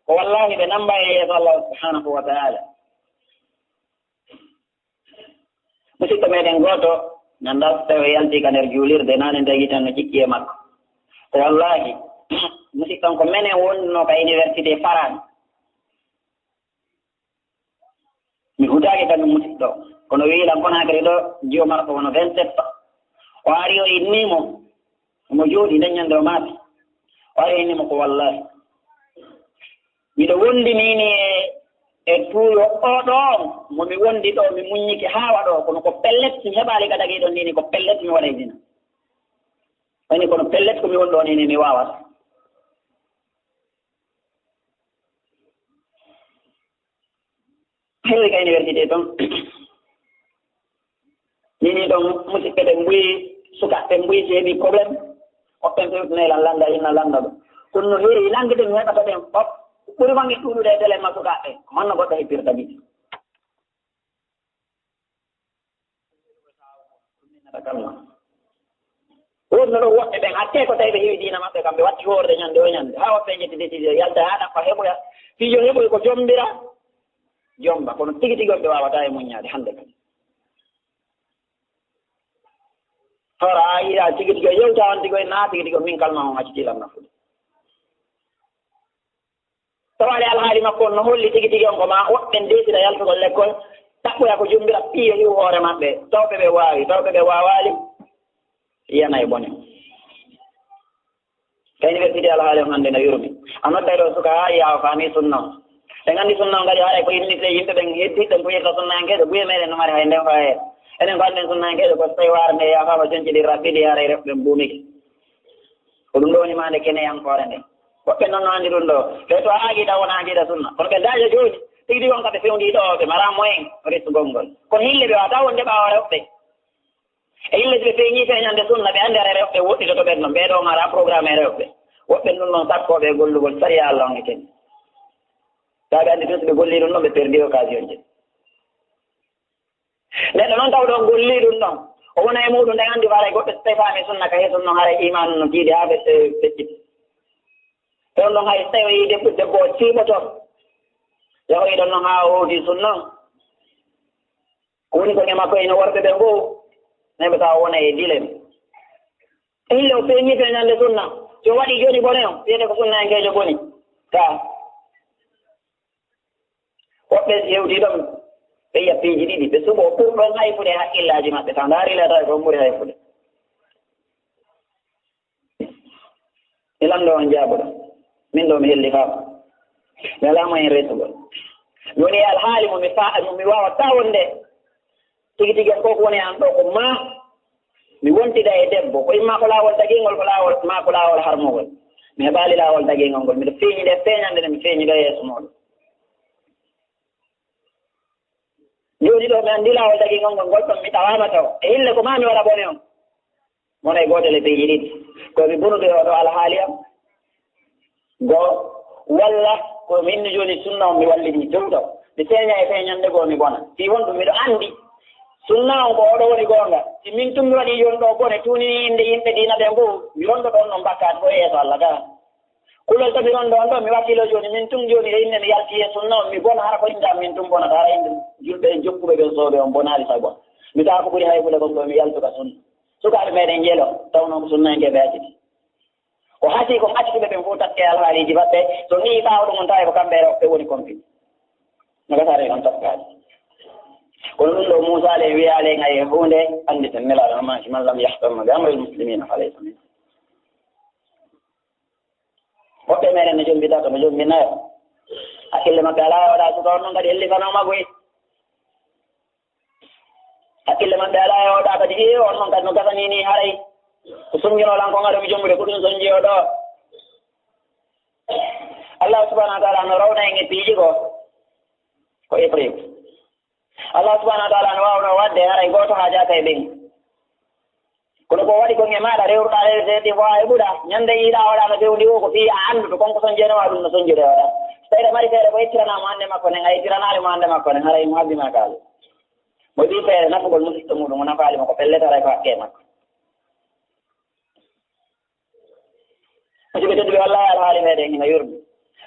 ko wallaahi ɓe namba e yeeso Allah subhaanahu wa ta'aala. Musidɗo meeɗen gooto, mi anndaa so tawi o yaltii ka nder juulirde, naane nde yitan no jikki e makko. Ko wallaahi, musidɗo on ko menen wonnoo ka université Farani. Mi hutaaki kañum musidɗo, kono wiyi lan Conakry ɗo, jiwo makko wano vingt-sept ans. O ari o inni mo, omo jooɗi nden ñande o maati. O ari o inni mo ko wallaahi. Miɗo wondinii ni e, e tuuyo oo ɗoo on, mo mi wondi ɗoo, mi muññike haa waɗoo, kono ko pellet mi heɓaali ka dagii ɗon nii ni, ko pellet mi waɗay zina. Woni kono pellet ko mi woni ɗoo nii ni, mi waawata. Heewi ka université toon. Ni ni ɗon musidɓe ɓe mbuyi, sukaaɓe ɓe mbuyi, si heɓi problème, Woɓɓen pewtinay lan lannda, inna lannda ɗum. Kono no heewi nanngude mi heɓata ɓen fof. Ɓuri mange ɗuuɗude e tele ma sukaaɓe. Honno goɗɗo hebbirta ɗiɗi? Wonno ɗo woɓɓe ɓen, hakkee ko tawi ɓe heewi diina maɓɓe kam, ɓe watti hoorde ñande o ñande. Haa woɓɓe ƴetti décision, yalta haa ɗaɓɓa heɓoya. Fii yo heɓoy ko jombira, jomba. Kono tigi tigi on ɓe waawataa e muññaade hannde kadi. Hoora a yiɗa tigi tigi o yewta on tigi o, naa tigi tigi o min kalma on acciti lam nafude. Tawaade alhaali makko on no holli tigi tigi on ko maa woɓɓe ndeesira yaltugol lekkol, ɗaɓɓoya ko jombira fii yo hiw hoore maɓɓe, tawɓe ɓe waawi, tawɓe ɓe waawaali, yana e bone. Ka université alhaali on hannde no yurmi. A nodday ɗo suka haa yiya o faami sunna on. Ɓe nganndi sunna on kadi haray ko innitde yimɓe ɓen heddiiɓe ɓen ko yirta sunnayankeeɓe, buye meɗen no mari hay nden faayeede. Enen ko annden sunnayankeeɓe ko so tawi waare nde yaafaama joñciɗi raɓɓiɗi haray rewɓe ɓen buumike. Ko ɗum ɗo woni maande keneyankoore nde. Woɓɓe noon no anndi ɗum ɗo. Ɓe to a aqida wona aqida sunna. Kono ɓe daaƴa jooni. Tigi tigi on ka ɓe fewndii ɗo, ɓe maraa moyen resugol ngol. Kono hille ɓe waawata wonde ɓaawo rewɓe. E hille si ɓe feeñii feeñande sunna, ɓe anndi ara rewɓe woɗɗitoto ɓen noon. Ɓee ɗo ngara programme e rewɓe. Woɓɓe ɗum noon sakkooɓe e gollugol sariya Allah on e kene. Taa ɓe anndi tun si ɓe gollii ɗum ɗon, ɓe perdii occasion je. Neɗɗo noon tawɗo on gollii ɗum ɗon, o wona e muuɗum, ɗen anndi ko haray goɗɗo so tawi faami sunna ka yeeso ɗum ɗon, haray iimaanu no tiiɗi haa fe-, fe-, feƴƴiti. Ɗon ɗon hay so tawi o yii debbo, debbo o siiɓoto, yahoyi ɗon ɗon haa o hooti sunna on. Ko woni ko e makko ene worɓe ɓe fof, neɓata o wona e dilem. Hille o feeñii feeñande sunna. Si o waɗii jooni bone on, wiyete ko sunnayankeejo boni. Ka. Woɓɓe si hewtii ɗon, ɓe yiya piiji ɗiɗi, ɓe suɓoo ɓurɗon hayfude e hakkillaaji maɓɓe, taw ndaari le tawi ko on ɓuri hayfude. Mi lanndo on jaabuɗo, min ɗo mi hellifaama. Mi alaa moyen resugol. Mi woni e alhaali mo mi fa-, mo mi waawataa wonde tigi tigi on ko ko woni e an ɗo ko maa mi wontida e debbo, ko imma ko laawol dagingol, ko laawol, maa ko laawol harmugol. Mi heɓaali laawol dagingol ngol, miɗo feeñi nde feeñande nde mi feeñi ɗo e yeeso muuɗum. Jooni ɗo mi anndi laawol dagingol ngol, ngol ɗon mi tawaama taw. E hille ko maa mi waɗa bone on. Wona e gootel e piiji ɗiɗi. Ko mi bonude oo ɗoo alhaali am. Goo, walla ko mi inni jooni sunna on mi wallidii towtaw. Mi feeña e feeñannde goo mi bona. Fii honɗum miɗo anndi sunna on ko oo ɗoo woni goonga. Si min tun mi waɗii jooni ɗoo bone, tuuninii innde yimɓe diina ɓen fof, mi rondoto on non bakkaat fof e yeeso Alla gaa. Kulol to mi ronndo on ɗoo, mi wakkiloo jooni, min tun jooni e innde mi yalti e sunna on, mi bona hara ko innde am min tun bonata, hara innde julɓe en jokkuɓe ɓen sooɓe on bonaali fay bona. Mi tawa ko ɓuri haybude kon ɗoo, mi yaltu ka sunna. Sukaaɓe meɗen njelo, tawnoo ko sunnayankeeɓe acciti. Ko hasii kon accituɓe ɓen fof takke alhaaliiji maɓɓe, so nii ɓaawo ɗum on tawa ko kamɓe rewɓe woni kompi. No gasare on taskaade. Kono ɗum ɗoo Muusaa le wiyaale ngal e huunde, anndi tan Nelaaɗo no maaki, "Man lam yahtam bi amril muslimina fa laysa minhum." Woɓɓe meɗen no jombi tato, no jombi nayo. Hakkille maɓɓe alaa e oɗa suka on noon kadi hellifanooma goy. Hakkille maɓɓe alaa e oɗa kadi, ee, on noon kadi no gasanii nii haray. Ko sonjunoo lan ko ngaɗo mi jombude, ko ɗum sonji o ɗo. Allah subhanahu wa taala no rawna en e piiji ko, ko épreuve. Allah subhanahu wa taala no waawno waɗde haray gooto haajaaka e ɓen. Kono ko waɗi kon e maaɗa, rewruɗaa rewde seeɗi, ko waawi ɓuɗa. Ñande yiiɗaa waɗaano fewndi o, ko fii a anndude kon ko sonjeenoo, ɗum no sonjude waɗa. So tawii aɗa mari feere ko ittiranaa mo hannde makko nden, a ittiranaali mo hannde makko nden, haray mo habbi ma kaali. Mo ɓii feere nafugol musiɗɗo muuɗum, o nafaali mo ko pellet, haray ko haqqee makko. Musidɓe tedduɓe, wallahi alhaali meɗen hino yurmi.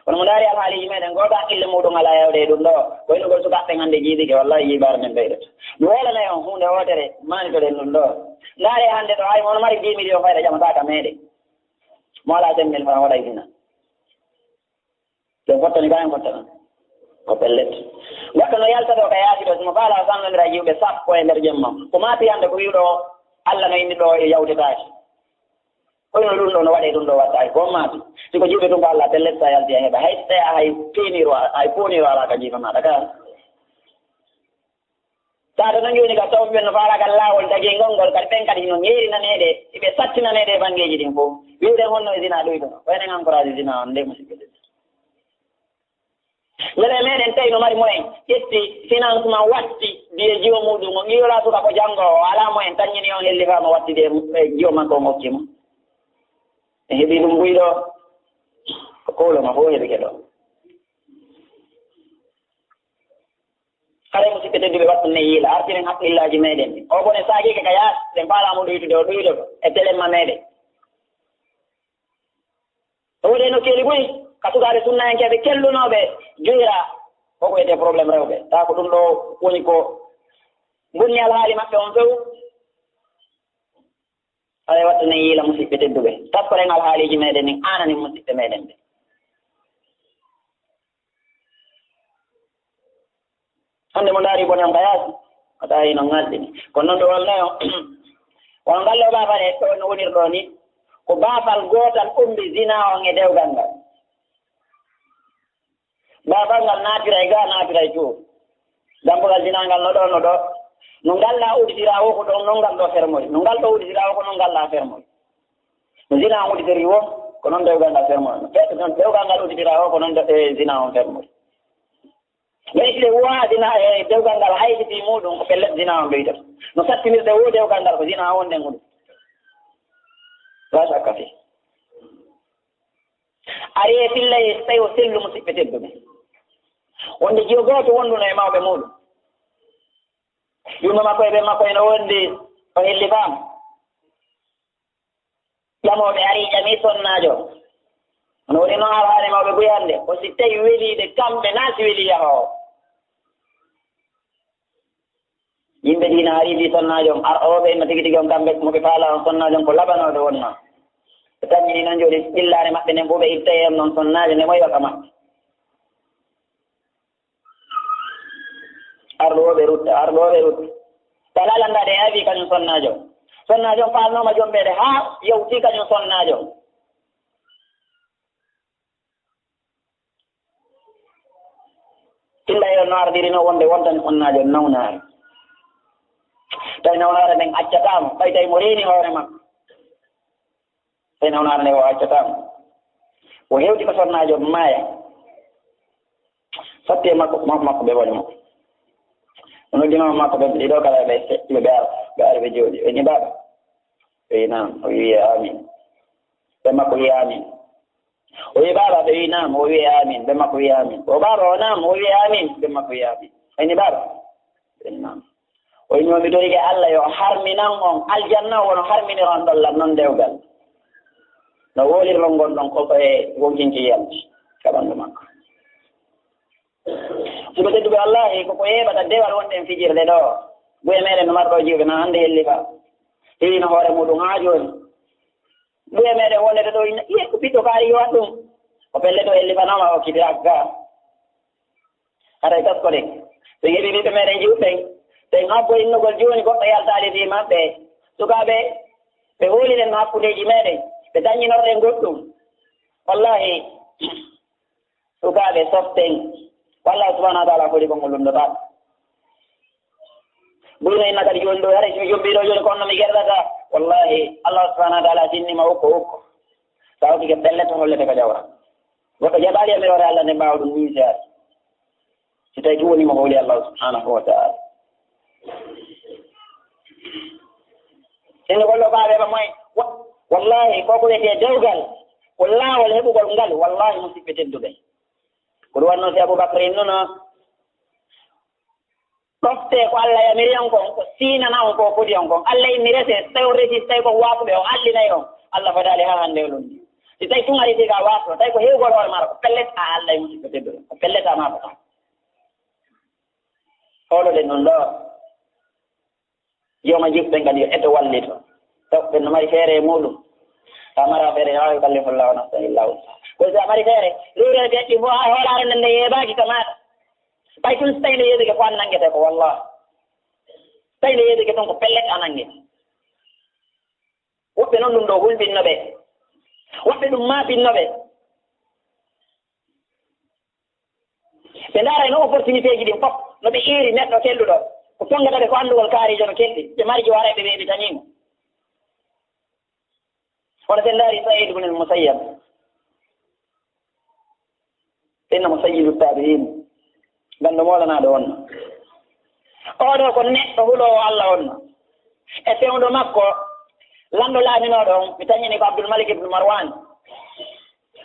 Kono mo ndaari alhaaliiji meɗen, gooto hakkille muuɗum alaa yawde e ɗum ɗoo. Ko innugol sukaaɓe ɓen hannde jiiɓike, wallahi jiibaare nden ɓeydoto. Mi woolanay on huunde wootere, maanitoɗen ɗum ɗoo. Ndaaree hannde ɗoo, hay mo no mari dix millions fayda ƴamataaka meɗen. Mo alaa cinq mille francs waɗay zina. Ɓe fottani ka en fottana. Ko pellet. Goɗɗo no yalta ɗoo ka yaasi ɗoo, si mo faala o sannondira e jiwɓe sappo e nder jemma. Ko maa piyande ko wi'uɗo, Alla no inni ɗoo e yawtetaake. Kono ɗum ɗoo no waɗee, ɗum ɗoo waɗtaake. Ko on maati. Si ko jiwɓe tun ko Alla, pellet, so a yalti a heɓa. Hay, hay, hay peeniro, hay pooniro alaa ka jiifa maaɗa ka. Taata noon jooni ka tawɓe ɓen no faala kan laawol dagingol ngol, kadi ɓen kadi hino ŋeerinaneede, hiɓe sattinaneede e banngeeji ɗin fof. Wi'uɗen honno e zina ɗoytuno, ko enen encourage zina on nde, musidɓe tedduɓe. Mbele meɗen tawi no mari moyen, ƴetti financement, watti biye jiwo muuɗum on, ŋiyola suka ko janngo o, alaa moyen, tanñini on hellifaama, watti de e jiwo makko on, okki mo. Mi heɓi ɗum buy ɗo. Ko kowlo ma fof heɓike ɗo. Haray musidɓe tedduɓe, wattu ne yiila, artiren haqqillaaji meɗen ɗi. O bone saagike ka yaas, ɗen faalaama ɗuytude o ɗuytoto e telemma meɗen. E woni e nokkeeli buy, ka sukaaɓe sunnayankeeɓe kellunooɓe juyra, ko ko wiyetee problème rewɓe. Taa ko ɗum ɗo woni ko bonni alhaali maɓɓe on few. Haray wattu ne yiila musidɓe tedduɓe. Taskoren alhaaliiji meɗen ɗin, aananin musidɓe meɗen ɓe. Hannde mo ndaari bone on ka yaasi, o tawi no ŋalɗini. Kono noon ɗo wonnoyo, wano ngal ɗo baafal e ɗo no woniri ɗo ni, ko baafal gootal ombi zina on e dewgal ngal. Baafal ngal naatiray ga, naatiray to. Dambugal zina ngal no ɗo, no ɗo. No ngal ɗa uditira o ko ɗon, non ngal ɗo fermori. No ngal ɗo uditira o ko non ngal ɗa fermori. No zina on uditori o, ko non dewgal ngal fermori. No fe-, non dewgal ngal uditira o, ko non de-, e, zina on fermori. Ɓeyde wo adina e dewgal ngal hayti fii muuɗum, ko pellet zina on ɓeydoto. No sattinirde wo dewgal ngal, ko zina on nden woni. Laa shakka fii. Ari e filla e tawi o sellu, musidɓe tedduɓe. Wonde jiyo gooto wonduno e mawɓe muuɗum. Yumma makko e ɓe makko ene wondi, o hellifaama. Ƴamooɓe ari ƴami sonnaajo. No woni noon alhaali mawɓe buy hannde. Ko si tawi weliiɓe kamɓe naa si welii yahoowo. Yimɓe diina ari fii sonnaajo on. Ar-, o ɓe no tigi tigi on kamɓe mo ɓe faala on sonnaajo on ko labanooɓe wonnoo. Ɓe tammini noon jooni ɓillaare maɓɓe nden fof ɓe ittay on noon sonnaajo nde moy waka maɓɓe. Arɗo o ɓe rutta, arɗo o ɓe rutta. Talaa lanndaade e avi kañum sonnaajo. Sonnaajo on faalnooma jombeede haa yawti kañum sonnaajo. Illa e no ardiri no wonde wontani sonnaajo nawnaare. Tawi nawnaare nden accataa mo, ɓay tawi mo reeni hoore makko. Tawi nawnaare nde o accataa mo. O hewti ko sonnaajo maaya. Satti e makko, makko, makko ɓe woni mo. O noddi mama makko ɓe ɗiɗo kala ɓe, ɓe, ɓe ar-, ɓe ari ɓe jooɗi. Ɓe ni, "Baaba?" Ɓe wi, "Naam." O wi, "Amin." Ɓe makko wi, "Amin." O wi, "Baaba?" Ɓe wi, "Naam." O wi, "Amin." Ɓe makko wi, "Amin." O, "Baaba?" O, "Naam." O wi, "Amin." Ɓe makko wi, "Amin." Ɓe ni, "Baaba?" Ɓe ni, "Naam." O wi, "Mi mitorike Allah yo harminan on aljanna, wono harminiron ɗon lan non dewgal." No wolirlon ngon ɗon ko e wonkinki yalti ka ɓanndu makko. Suɓe tedduɓe, wallahi, ko ko yeeɓata dewal wonɗen fijirde ɗo. Buye meɗen no marɗo jiwɓe na hannde hellifa. Heewino hoore muɗum haa jooni. Buye meɗen wonde ɗo ina, iye ko ɓiɗɗo kaari yo waɗ ɗum. Ko pelle to hellifanooma o kiti agga. Haray taskoɗen. Ɓe heɓi ɓiɓɓe meɗen jiwɓe. Ɓe habbo innugol jooni goɗɗo yaltaali fii maɓɓe. Sukaaɓe, ɓe hooliren no hakkundeeji meɗen. Ɓe daññinorɗen goɗɗum. Wallahi. Sukaaɓe, soften. Ko Allah subhanahu wa ta'ala foti ko mo lunndoɗaa. Buy no inna kadi jooni ɗo, hara si mi jombii ɗo jooni, ko on no mi gerɗata. Wallahi, Allah subhanahu wa ta'ala tinni ma ukko, ukko. Sa ukkike pellet, to hollete ko jawra. Goɗɗo jaɓaali yamiroore Allah nde mbaawa ɗum miisaade. Si tawi tun woni mo hooli Allah subhanahu wa ta'ala. Sinno gollo baaɓe ba moy, wa-, wallahi, ko ko wiyetee dewgal, ko laawol heɓugol ngal, wallahi, musidɓe tedduɓe. Ko ɗum wannoo si Abubakar innuno, ɗoftee ko Allah yamiri on kon, ko siinana on ko fodi on kon. Allah inni resee, si tawi on resii, si tawi ko waakuɓe, o hallinay on. Allah fadaali haa hannde o lundi. Si tawi tun a resii ka waafo, tawi ko heewgol hoore maaɗa, ko pellet a halday musidɓe tedduɓe. Ko pellet a maafataa. Hooloɗen ɗum ɗo. Yo ma jikku ɓen kadi yo eto wallito. Taw ɓen no mari feere e muuɗum. Sa mara feere, yaa yukallifu Allahu nafsan illa wus'aha. Ko si a mari feere, luurere deƴƴi fof haa hoolaare nden nde yeebaaki ka maaɗa. Ɓay tun si tawi nde yeebike ko an nanngete ko, wallah. Tawi nde yeebike tun ko pellet a nannge. Woɓɓe non ɗum ɗo hulɓinno ɓe. Woɓɓe ɗum maapinno ɓe. Ɓe ndaarayno opportunité ji ɗin fof, no ɓe eeri neɗɗo kelɗuɗo. Ko tongata ɓe ko anndugol kaariijo no kelɗi. Ɓe mari jo haray ɓe weeɓitanii mo. Kono ɓe ndaari Sa'iid ibn al-Musayyab. Inna mo sayyidu taabi'iin. Ganndo moolanaaɗo wonno. Oɗo ko neɗɗo huloowo Allah wonno. E fewndo makko, Lanɗo laaminooɗo on, mi tañini ko Abdul Malik ibn Marwan.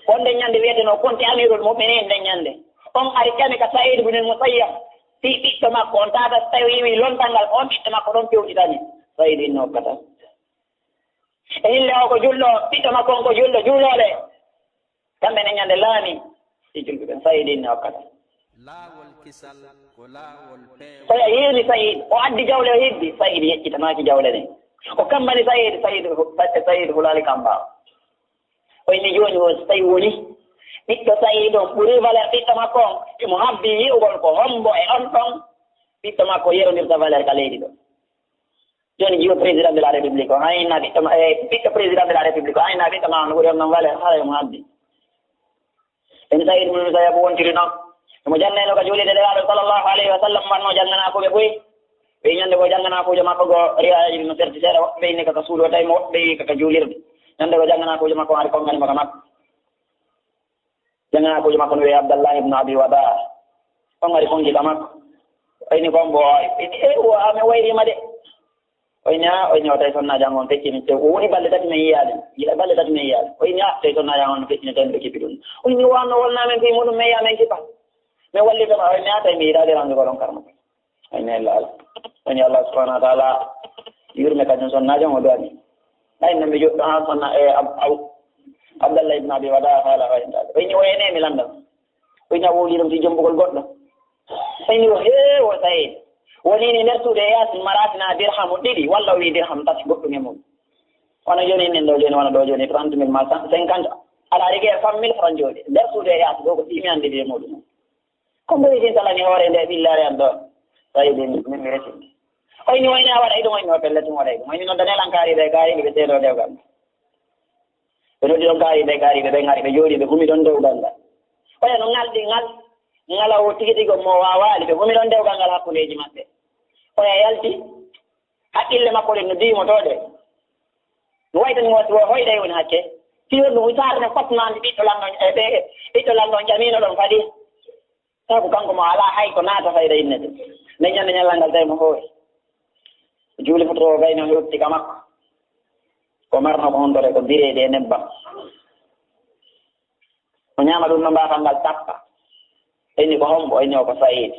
Ko nden ñande wiyetenoo konti Amirul Mu'minin nden ñande. On ari ƴami ka Sa'id ibn al-Musayyab, fii ɓiɗɗo makko on, tata so tawi o yiwi lontal ngal, on ɓiɗɗo makko ɗon pewtitani. Sa'id inni hokkata. E hille o ko julɗo, ɓiɗɗo makko on ko julɗo, juulooɗe. Kamɓe ne ñande laami, si julɓe ɓen, Sa'id inni hokkata. Laawol kisal ko laawol peewol. Oya yeeni Sa'id, o addi jawle, o heddi. Sa'id yeƴƴitanaaki jawle ɗen. O kammani Sa'id, Sa'id hu-, Sa'id hulaali kamba. O inni jooni o, so tawi woni ɓiɗɗo Sa'id on ɓuri valeur ɓiɗɗo makko on, imo habbi yi'ugol ko hombo e on ɗon ɓiɗɗo makko yerondirta valeur ka leydi ɗo. Jooni jiwo président de la République o, hay na ɓiɗɗo ma, eh, ɓiɗɗo président de la République o, hay na ɓiɗɗo ma on ɓuri on non valeur, haray mo habbi. En Sa'id ibn Musayyab wontiri noon. Mo jannayno ka juulirde Nelaaɗo sallallahu alayhi wa sallam, wanno jannganaa ko ɓe buy. Ɓe ñande ko jannganaa kuujo makko go riwaayaji no serti seeɗa, woɓɓe ɓe inni ka ka suudu o tawi mo, woɓɓe ɓe wi ka ka juulirde. Ñande ko jannganaa kuujo makko hari kongani mo ka makko. Jannganaa kuujo makko no wiye Abdallah ibn Abi Wada. On ari kongi ka makko. O inni ko mbo, o inni, "Eh, wo, a, mi wayri ma de." O inni, "Ah," o inni, "o tawi sonnaajo an on feccini, te o woni balɗe tati men yiyaali. Gila balɗe tati men yiyaali." O inni, "Ah, tawi sonnaajo an on feccini, tawi mbiɗo kippi ɗum." O inni, "Wanno wonnaa men fii muɗum, men yaa men kipa. Men wallita ma." O inni, "Ah, tawi mi yiɗaali ranndugol on karma." O inni, "Ella Allah." O inni, "Allah subhanahu wa ta'ala yurme kañum sonnaajo on o du'ani." Ay, no mi joɗɗo haa sonna, e, Ab-, Ab-, Abdallah ibn Abi Wada haala o inni, o inni, "O ene mi lanndan." O inni, "A wowlii ɗum fii jombugol goɗɗo?" O inni, "O heewo tawi. Woni ni nder suudu e yaasi maratina dirhamu ɗiɗi, walla o wii dirham tati goɗɗum e mum. Wano jooni en ɗo jooni, wano ɗo jooni trente mille ma cent cinquante. Alaa rige cent mille francs jooɗi. Nder suudu e yaasi ɗo ko ɗi mi anndi ɗi e muɗum." Ko mboy din talani hoore nde ɓillaare am ɗo. Tawi ɗin min mi resi. O inni, "O inni a waɗay ɗum?" O inni, "O pellet mi waɗay ɗum." O inni, "Noon dane lan kaari ɓe, kaari ɓe seedo dewgal." Ɓe noddi ɗon kaari ɓe, kaari ɓe, ɓe ngari, ɓe jooɗi, ɓe gumi ɗon dewgal ngal. Oya no ngalɗi ngal, ngala o tigi tigi mo waawaali, ɓe gumi ɗon dewgal ngal hakkundeeji maɓɓe. Oya yalti, hakkille makko ɗen no diwmotoo de. No waytani mo, wo hoyɗay woni hakke. Si wonno wi saare no fotnaande ɓiɗɗo lanɗo, e ɓe, ɓiɗɗo lanɗo ƴamiino ɗon kadi. Sabu kanko mo alaa hay ko naata fayda innete. Nde ñande ñallal ngal tawi mo hoori. Juuli foto o gayno hewti ka makko. Ko marno ko honto de ko bireede e nebbam. O ñaama ɗum no mbaafal ngal tappa. Inni ko hombo? Inni o ko Sa'iid.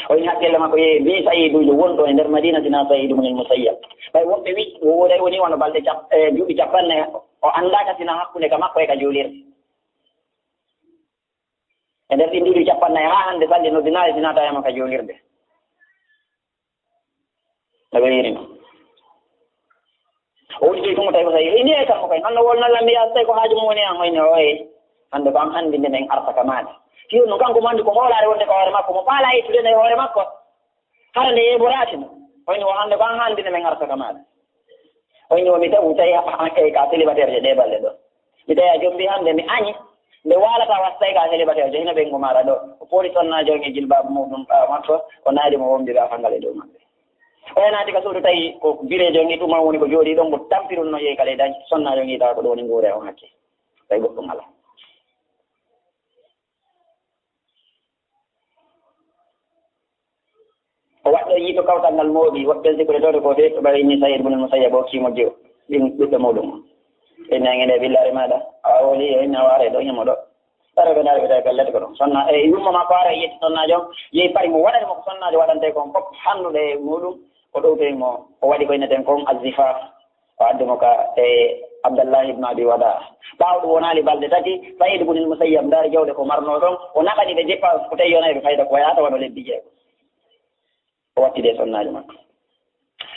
O inni hakkille makko yehi mbii Sa'iiduujo wonɗo e nder Madiina sina Sa'iid ibn al-Musayyab. Ɓay woɓɓe wi, o woday woni wano balɗe cap-, e duuɓi capanɗe, o anndaaka sina hakkunde ka makko e ka juulirde. E nder ɗin duuɓi capanɗe haa hannde salli noddinaali sina tawama ka juulirde. No ɓe wiiri no. O udditi ɗum, o tawi ko Sa'iid. Inni e kanko kay, hannde wol nallan mi yaasa tawi ko haaju mum woni an, hoyni o, "Oye, hannde ko an hanndi nde men arta ka maade." Fiyo no kanko mo anndi ko hoolaare wonde ka hoore makko, mo faala yettude nde e hoore makko. Hara nde yeeboraaki mo. Hoyni o hannde ko an hanndi nde men arta ka maade. Hoyni o mi tawi, tawi an e ka célibataire je ɗe balɗe ɗo. Mi tawi a jombi hannde mi añi. Nde waalata wasta tawi ka célibataire je hino ɓengu maɗa ɗo. O pooli sonnaajo on e jilbaabu muɗum ɓaawo makko. O naadi mo wombi ɓe a fangal e dow maɓɓe. O naati ka suudu tawi ko bireejo on e ɗum on woni ko jooɗi ɗon mo tampirum no yehi kala e dañ. Sonnaajo on tawa ko ɗo woni nguure on hakke. Tawi goɗɗum alaa. O waɗɗo yiito kawtal ngal mooɓi, woɓɓe sikkude tawde ko feewi, ɓay inni Sa'iid ibn Musayyab o kiimo jiwo, ɓin ɓiɗɗo muuɗum o. Inni an ene ɓillaare maaɗa, a woli, o inni a waare ɗo, ñamo ɗo. Ɓare ɓe ndaari ɓe tawi pellet ko ɗum. Sonna, e yumma makko ara yetti sonnaajo on, yehi pari mo waɗani mo ko sonnaajo waɗante kon fof, hannude e muuɗum, o ɗowtoyi mo, o waɗi ko inneten kon azzifaaf. O addi mo ka e Abdallah ibn Abi Wada. Ɓaawo ɗum wonaali balɗe tati, Sa'iid ibn al-Musayyab ndaari jawle ko marnoo ɗon, o naɓani ɓe jippa ko tawi yonay ɓe fayda ko wayaata wano lebbi jeego. O watti ɗe sonnaajo makko.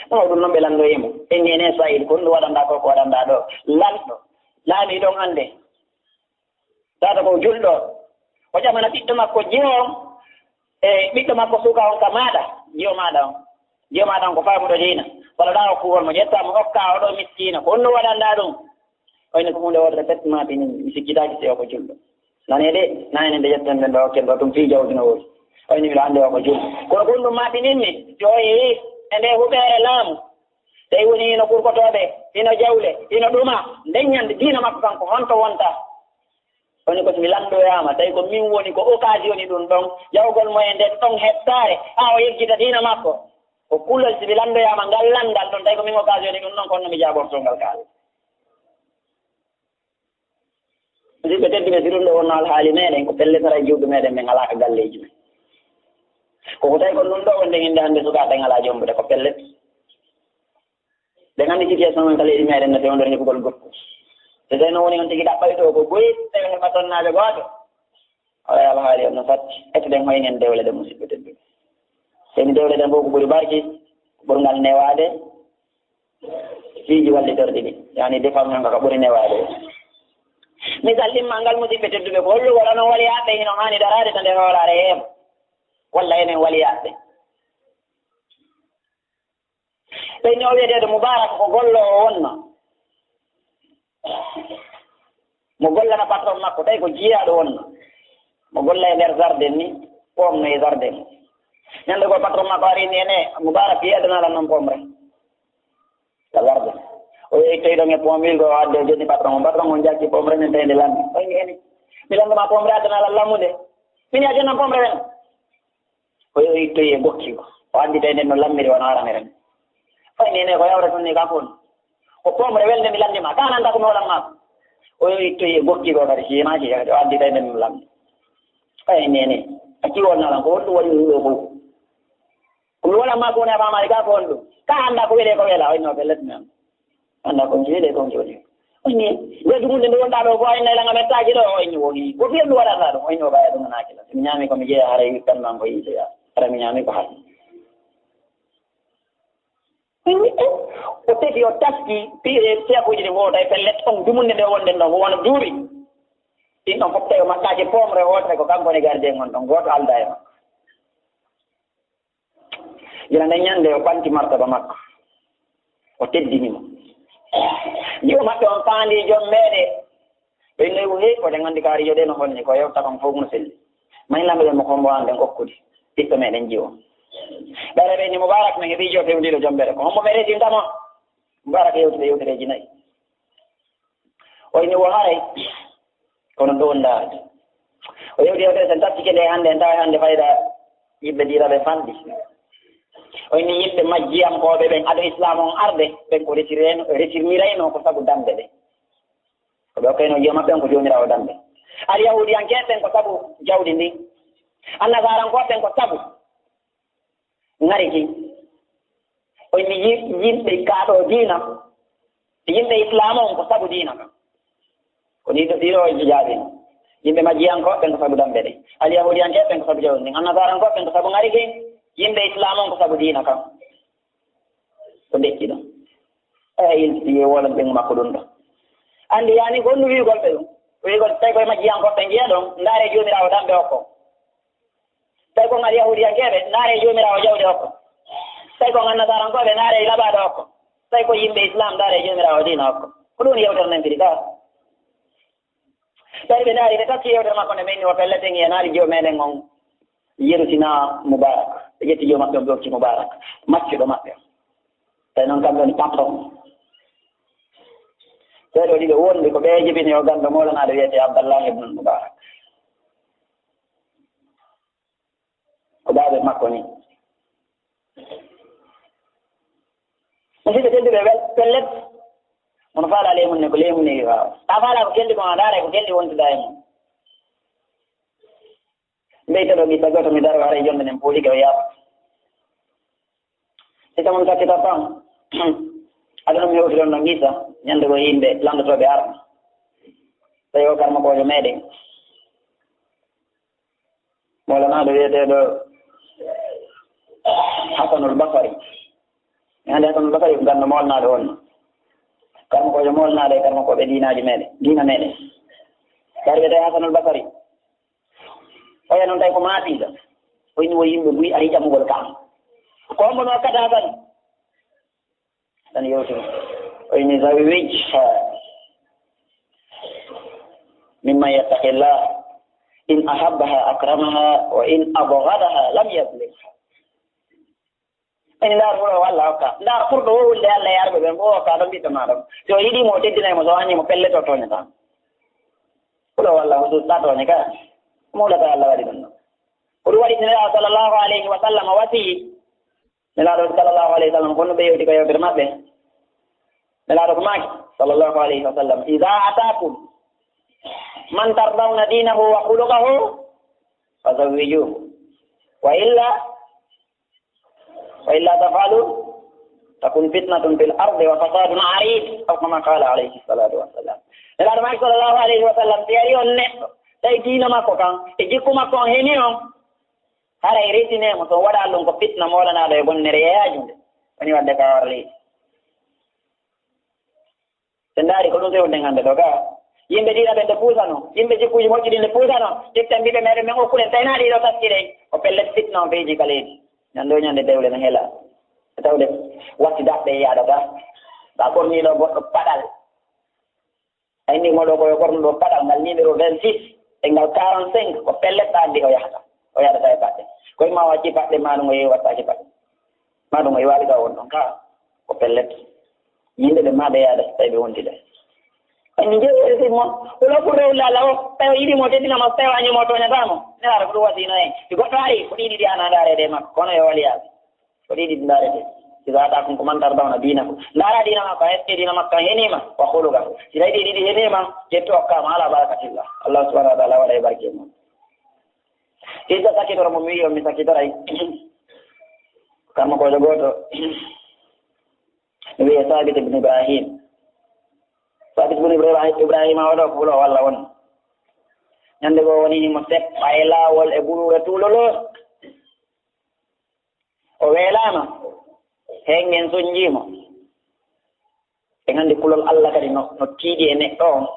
Ɗum o ɗum noon ɓe landoyi mo. Inni ene Sa'iid, ko ɗum waɗanɗaa ko, ko waɗanɗaa ɗo? Lanɗo, laamiiɗo on hannde. Tawata ko julɗo, o ƴamana ɓiɗɗo makko jiwo on, e ɓiɗɗo makko suka on ka maaɗa, jiwo maaɗa on. Jiwo maaɗa on ko faamuɗo diina. Walla ɗa hokkugol mo, ƴetta mo hokka oɗo miskiina, ko honno waɗanɗa ɗum? O inni ko huunde wootere pet maatini, mi sikkitaaki si o ko julɗo. Nane de, nane nde ƴetten nden ɗo hokken ɗo, ɗum fii jawdi no woodi. O inni miɗo anndi o ko julɗo. Kono ko ɗum maatininmi, si o yehi e nde huɓeere laamu, tawi woni hino kurkotooɓe, hino jawle, hino ɗuma, nden ñande diina makko kanko honto wonta? Woni ko si mi lanndoyaama, tawi ko min woni ko occasion ni ɗum ɗon, jawgol mo e nden ɗon hettaare, haa o yeggita diina makko. Ko kulol, si mi lanndoyaama ngal lanndal ɗon, tawi ko min occasion ni ɗum ɗon, kono mi jaaborto ngal kaal. Musidɓe tedduɓe, si ɗum ɗo wonno alhaali meɗen, ko pellet, haray jiwɓe meɗen ɓen alaa ka galleeji men. Ko ko tawi ko ɗum ɗo wonde innde hannde sukaaɓe ɓen alaa jombude, ko pellet. Ɓe nganndi situation men ka leydi meɗen no fewndori heɓugol goɗɗum. So tawi noon woni on tigi ɗaɓɓay to ko boyi, tawi heɓa tonnaaɓe gooto. Haray alhaali on no fatti. Ettuɗen hoynen dewle ɗen, musidɓe tedduɓe. Seni dewle ɗen fof ko ɓuri barki, ko ɓurngal newaade, piiji wallitorɗi ɗi, yani défense ngal ko ɓuri newaade. Misal ɗimmal ngal, musidɓe tedduɓe, ko hollu wala noon waliyaaɓe hino haani daraade to nde hoolaare yeeso, walla enen waliyaaɓe? Ɓe inni o wiyeteeɗo Mubarak ko golloowo wonno. Mo gollana patron makko, tawi ko jiyaaɗo wonno. Mo golla e nder jardin ni, poomno e jardin. Ñande goo patron makko ari ni ene, Mubarak, yi adana lan noon poomre. Ka jardin. O yehi toy ɗon e poomwil goo, o addi o jonni patron on. Patron on jaggi poomre nden tawi nde lammi. O inni ene, mi lannduma poomre adana lan lammude. Min a jonnan poomre wen. O yo ittoyi e gokki ko. O anndi tawi nden no lammiri wano aranere. Fay nene ko yawre tun ni ka fon. Ko poomre welde mi lanndi ma. Ka nanta ko mi holan ma ko. O yo ittoyi e gokki ko kadi si yemaaki kadi o anndi tawi nden no lammi. Fay nene. A jiwo nalan ko holɗum waɗi ɗum ɗo fof. Ko mi holan ma ko woni a faamaali ka ko honɗum. Ka annda ko wele ko wela o inno pellet men. Annda ko njiɗe ko joni. O inni, weedu mun nde wonɗa ɗo, ko ayna langa mettaji ɗo, o inni woni. Ko fiye mi waɗata ɗum, o inni o ɓaya ɗum naaki la. Mi ñaami ko mi jeeya haray wittan man ko yiite ya. Hara mi ñaami ko haɗi. O inni, eh, o teki o taski piire seekoji ɗi wooda e pellet on dumunde nde wonde ɗo, ko wona duuɓi. Ɗin ɗon fof tawi o maɓɓaaki poomre wootere ko kanko woni gardien on ɗon, gooto alda e makko. Gila nden ñande o ɓanti martaba makko, o teddini mo. Jiwo maɓɓe on faandi jom meɗe. Ɓe inni, hey, oɗen anndi kaari yo ɗe no honni, ko yewta kon fof no selli. May lamɓe ɓe mo ko hombo an ɓen okkude ɓiɗɗo meɗen jiwo. Ɓeɗe ɓe inni, Mubarak, men heɓi jiwo fewndiiɗo jombere. Ko hombo men resi ndamo? Mubarak yewtude yewtereeji nayi. O inni wo haray, kono ɗo ndaarde. O yewti yewtere sen tattike nde hannde, en tawi hannde fayda yimɓe diina ɓe fanɗi. O inni yimɓe majjiyankooɓe ɓen, ado Islaam on arde, ɓen ko retireno-, retirnirayno ko sabu dambe ɗe. Ko ɓe okkayno jiyo maɓɓe on ko joomiraawo dambe. Alyahuudiyankeeɓe ɓen ko sabu jawdi ndin. Annasaarankooɓe ɓen ko sabu ŋari ki. O inni yi-, yimɓe kaaɗo diina, yimɓe Islaam on ko sabu diina kan. Ko ɗiɗo, ɗiɗo o jaabino. Yimɓe majjiyankooɓe ɓen ko sabu dambe ɗe. Alyahuudiyankeeɓe ɓen ko sabu jawdi ndin. Annasaarankooɓe ɓen ko sabu ŋari ki. Yimɓe Islaam on ko sabu diina kan. Ko deƴƴi ɗum. Eyi, yilti e wolon ɓen makko ɗum ɗo. Anndi yani ko honɗum wi'ugol ɓe ɗum? Wi'ugol tawi koye majjiyankooɓe ɓe njiya ɗon, ndaare joomiraawo dambe okko. Tawi ko ngal yahuudiyankeeɓe, ndaare joomiraawo jawdi okko. Tawi ko ngal nasarankooɓe, ndaare laɓaaɗo okko. Tawi ko yimɓe Islaam, ndaare joomiraawo diina okko. Ko ɗum woni yewtere nden firi ka. Tawi ɓe ndaari, ɓe tatti yewtere makko nde ɓe inni, o pelleten e naali jiwo meɗen on. Yerutina Mubarak. Ɓe ƴetti jiwo maɓɓe on, ɓe okki Mubarak. Maccuɗo maɓɓe on. Tawi noon kamɓe woni patron. Ɓee ɗoo ɗiɗo wonɓe ko ɓe jibini o ganndo moolanaaɗo wiyetee Abdallah ibn Mubarak. Ko baaba makko ni. Musidɓe tedduɓe, wel-, pellet, mono faala leymun ne, ko leymun ne waawa. Sa faala ko kelli ko, a ndaara ko kelli wontuda e mum. Mbeyta ɗo ɓiɗɗo gooto, mi daro haray jonde nden puuɗike o yaaba. Si tamon kakkita pam. Aduna mi hewti ɗon no ngisa, ñande ko yimɓe lanndotooɓe arno. Tawi o karmakoojo meɗen. Moolanaaɗo wiyeteeɗo Hasanul Basari. Mi anndi Hasanul Basari ko ganndo moolnaaɗo on. Karmakoojo moolnaaɗo e karmakooɓe diinaaji meɗen, diina meɗen. Kadi wiyetee Hasanul Basari. Oya noon tawi ko maatiiɗo. O inni wo yimɓe buy ari ƴamugol kam. Ko hombo no wakkata Hasani? Tan yewtino. O inni zawwijha mimman yattaqillah. In ahabbaha akramaha wa in abghadaha lam yazlimha. Ene ndaar ɓurɗo walla hokka. Ndaar ɓurɗo wowlude Allah e arɓe ɓen fof hokka ɗon ɓiɗɗo ma ɗon. Si o yiɗii mo, o teddinay mo, so o hañii mo, pellet o tooñataa. Ɓurɗo walla husus, sa tooñe ka. Mawlata Allah waɗi ɗum ɗon. Ko ɗum waɗi Nelaaɗo sallallahu alayhi wa sallam wasii. Nelaaɗo sallallahu alayhi wa sallam, kono ɓe yewti ko yewtere maɓɓe. Nelaaɗo ko maaki, sallallahu alayhi wa sallam, "Iza ataakum man tardawna diinahu wa khuluqahu fazawwijuhu. Wa illa, wa illa taf'alu takun fitnatun fil ardi wa fasadun arid." Aw kama qala alayhi salatu wa salam. Nelaaɗo maaki, sallallahu alayhi wa sallam, si ari on neɗɗo, tawi diina makko kan e jikku makko on heni on, haray resine mo, so waɗa ɗum ko fitna moolanaaɗo e bonnere yaajunde. Woni wadde ka war leydi. Ɓe ndaari ko ɗum fewde hannde ɗo ga. Yimɓe diina ɓen nde puusano, yimɓe jikkuuji moƴƴi ɗin nde puusano, ƴetten ɓiɓɓe meɗen ɓen okkuɗen, tawi naa ɗiɗo taskirey, ko pellet fitna on feyji ka leydi. Ñande o ñande dewle no hela. E tawde watti daɓɓe yaadata. Ba ɓorniiɗo goɗɗo paɗal. A inni mo ɗo ko yo ɓornu ɗo paɗal ngal numéro vingt-six e ngal quarante-cinq, ko pellet ɗaandi o yahata. O yahata e paɗɗe. Ko imma o acci paɗɗe, ma ɗum o yeewi wattaaki paɗɗe. Ma ɗum o yeewaali ka won ɗon ka. Ko pellet. Yimɓe ɓe ma ɓe yaada, tawi ɓe wondi ɓe. Ay, mi jeeyi e simo. Wala pour rewla lawo. Tawi o yiɗi mo, teddina mo, tawi o añi mo, toñata mo. Nelaara ko ɗum wasino en. Si goɗɗo ari, ko ɗiɗi ɗi ana ndaarede e makko. Kono yo waliyaaɓe. Ko ɗiɗi ɗi ndaarete. Iza ataakum man tardawna diinahu. Ndaara diina makko, est-ce que diina makko heniima? Wa khuluqahu. Si tawi ɗiɗi ɗi heniima, ƴettu okkaama ala barakatillah. Allah subhanahu wa ta'ala waɗa e barke mum. Hisa sakitoro mo mi wi'i on mi sakitoray. Kammo kojo gooto. Mi wi'e Sabit ibn Ibrahim. Sabit ibn Ibrahim, Ibrahim o ɗo ko fulo walla won. Ñande goo woni mo seppa e laawol e buruure tuulolo. O weelaama, heen en soñjii mo. En anndi kulol Allah kadi no, no tiiɗi e neɗɗo on.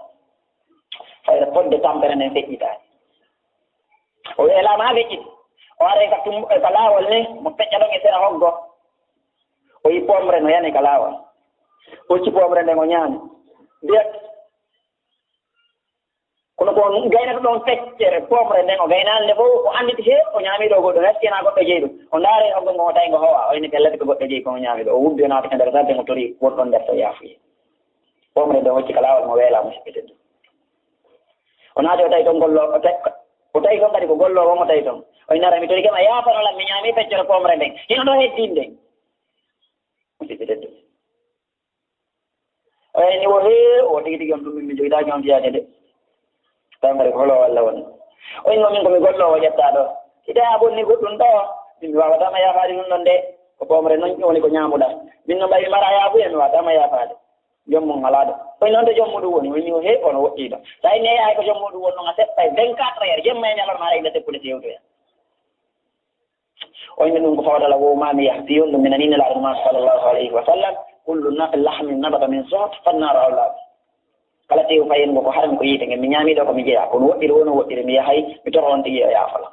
Fayre fodde tampere nden feƴƴitaani. O weelaama haa feƴƴiti. O aray ka tum-, ka laawol ni, mo feƴƴa ɗon e sera hoggo. O yi poomre no yani ka laawol. O hocci poomre nden o ñaami. Direct. Kono ko gaynato ɗon feccere poomre nden, o gaynaali nde fof, o annditi he o ñaami ɗo goɗɗo, hakkena goɗɗo jeyi ɗum. O ndaari e hoggo ngo, o tawi ngo howa, o inni pellet ko goɗɗo jeyi ko o ñaami ɗo. O wubbi, o naati ka nder sarde, mo tori won ɗon nder to yaafuye. Poomre nden hocci ka laawol mo weela, mo sippitedde. O naati, o tawi ton gollo, o tawi, o tawi ton kadi ko golloowo mo tawi ton. O inni ara mi tori kema yaafano lan, mi ñaami feccere poomre nden. Hino ɗo heddinde. Mo sippitedde. O inni wo hee, o tigi tigi on ɗum min mi jogidaaki on fiyaade de. Tawi mbaɗa ko holo walla woni. O inni wo min ko mi golloowo ƴettaa ɗo. Si tawi a bonni goɗɗum ɗo, min mi waawataa ma yaafaade ɗum ɗon de. Ko poomre non woni ko ñaamuɗaa. Min no mbaɗi mi mbaɗa yaafuye, mi waawataa ma yaafaade. Joom mum alaa ɗo. O inni on to joom muɗum woni. O inni wo hee, on woɗɗii ɗo. Tawi ne yahay ko joom muɗum woni ɗon a seppay vingt-quatre heures, jemma e ñalorma aray nde seppude tewtoya. O inni ɗum ko fawdala wo maami yah. Si on ɗum mi nanii Nelaaɗo Muhammad sallallahu alayhi wa sallam, kullu na-, lahmin nabata min suht, fannaaru awlaa bih. Kala teewu payen ngo ko haram ko yiite ngen. Mi ñaami ɗo ko mi jeyaa. Kono woɗɗiri woni woɗɗiri mi yahay, mi toro on tigi o yaafola.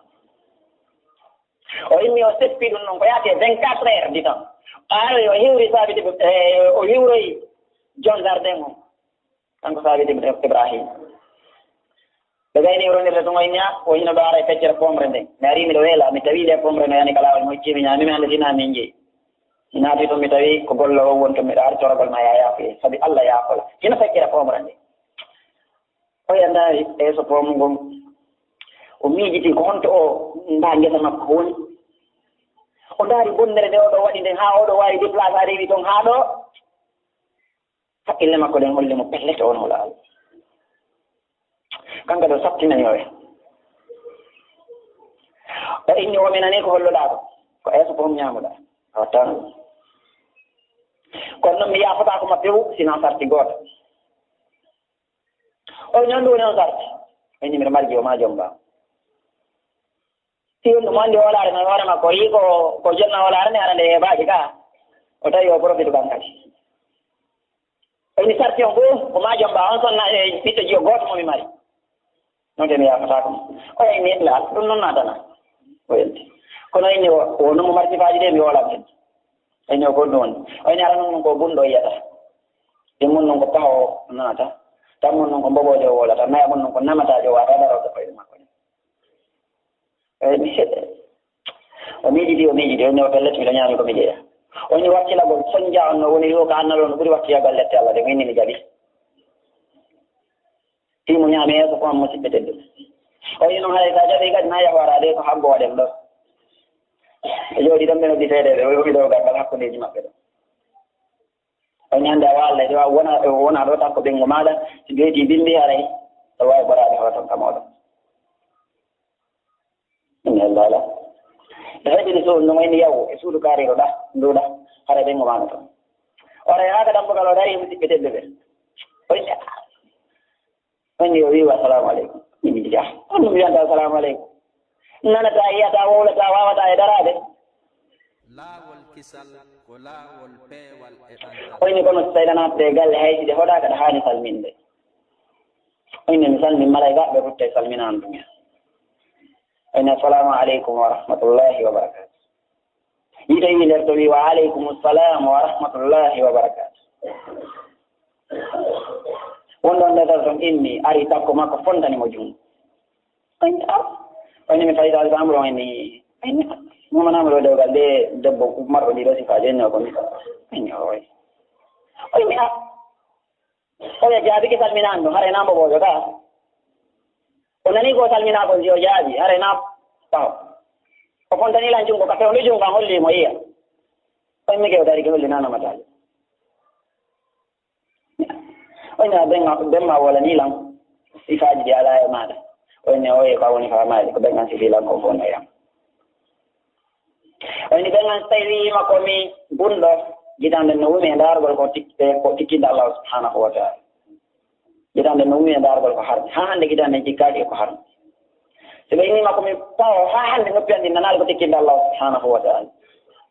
O inni o seppi ɗum ɗon ko yaati e vingt-quatre heures du temps. Ɓaawo o hiwri Saabit ibn, eh, o hiwroyi John Jardin on. Kanko Saabit ibn Ibrahim. Ɓe gayni ronirde tun o inni, a, o hino ɗo ara e feccere poomre nden. Mi ari miɗo weela, mi tawi nde poomre no yani ka laawol, mi hocci mi ñaami, mi annda si na min jeyi. Mi naati tun mi tawi ko golloowo won tun, miɗo ari toragol ma ya yaafuye, sabi Allah yaafola. Hino feccere poomre nden. O ya ndaari yeeso poomu ngon. O miijiti ko honto o nda ngesa makko woni. O ndaari bonnere nde o ɗo waɗi nden, haa o ɗo waawi déplacé ari wi ton haa ɗo. Hakkille makko ɗen holli mo pellet, o won holaali. Kanko ɗo sattinani o e. O inni, o mi nanii ko holloɗaa ko. Ko yeeso fof ñaamuɗaa. A wattaa ɗum. Kono noon mi yaafataa ko ma few, sinaa sarti gooto. O inni, on ɗum woni on sarti. O inni, miɗo marji o ma jomba. Si on ɗum anndi hoolaare men hoore makko, o yii ko, ko jonna hoolaare nde, hara nde heebaaki ka, o tawi o profite kan kadi. O inni sarti on fof, ko ma jomba, on sonna e ɓiɗɗo jiyo gooto mo mi mari. Noon te mi yaafataako mo. O inni, laal, ɗum noon naatana. O yalti. Kono inni o, o wonno mo mari sifaaji ɗe mi hoolan ɗen. O inni o ko ɗum woni. O inni ara noon ko gunɗo yiyata. Ɗin mun noon ko paho naata. Tan mun noon ko mboboojo o wolata. Maya mun noon ko namataajo wata darorde koyɗe makko ɗen. Eyyi, mi seɗɗa. O miijidi, o miijidi, o inni, o pellet, miɗo ñaami ko mi jeya. O inni, wakkilagol, sonja on no woni yo ka annal on no ɓuri wakkilagol lette Allah ɗe, o inni, mi jaɓi. Fii mo ñaami yeeso ko am mo siɓɓetedde. O inni, noon haray sa jaɓi kadi, na yahu ara de ko haggo waɗen ɗo. Ɓe jooɗi ɗon, ɓe noddi seedeeɓe, o yowi dow ganngal hakkundeeji maɓɓe ɗon. O ñande a waalday ɗo, a wona, wona ɗo takko ɓeyngu maaɗa, si ɓe eti bimbi haray, ɗo waawi ɓoraade hoore ton ka mooɗon. Inna lillahi. Ɓe heɓini suudu ndun, o inni yaw e suudu kaariiru ɗa, ndu ɗa, haray ɓeyngu maaɗa ton. O yaha ka dambugal, o dari, musiɓɓe tedduɓe. O inni, "Ah." O inni, o wi'i, "Assalamu aleykum." Min mbi'a, "On ɗum wiyanta assalamu aleykum? Nanataa, yi'ataa, wowlataa, waawataa e daraade." Laawol kisal ko laawol peewal e ɓantal. O inni, "Kono so tawi a naatde e galle, hay si ɗe hoɗaaka, ɗa haani salminde." O inni, "Mi salmin malayka, ɓe rutte salminaandu ngen." O inni, "Assalamu aleykum wa rahmatullahi wa barakatuh." Yiite wi nder to wi, "Wa aleykum salam wa rahmatullahi wa barakatuh." Wonɗo on nder ton inni, ari takko makko fontani mo junngo. O inni, "Ah." O inni, "Mi fayi taalibe am ɗo," o inni, o inni, "Ah, mo manaa mo ɗo dewgal ɓe debbo marɗo ɗiɗo sifaaji?" O inni, "O ko mi." O inni, "Oy." O inni, "Ah." O wiya, "Jaabike salminaandu, haray naa mbo ɓooƴo ka." O nani ko salminaa kon, si o jaabi, haray naa ɓaawo. O fontani lan junngo ka fewndo junngo kan holli mo yiya. O inni, "Ke o dari ke holli naa namataajo." O inni, "A ɓen, ɓen ma wolani lan sifaaji ɗi alaa e maaɗa." O inni, "O ye ka woni faamaade, ko ɓen an sifi lan ko fof no yam." O inni, "Ɓen an so tawi wi'ima ko mi bunɗo, gitande no wumi e ndaargol ko tik-, e ko tikkinde Allah subhanahu wa ta'ala. Gitande no wumi e ndaargol ko harmi. Haa hannde gitande jikkaaki e ko harmi. So ɓe innima ko mi pawo, haa hannde noppi an ɗin nanaali ko tikkinde Allah subhanahu wa ta'ala.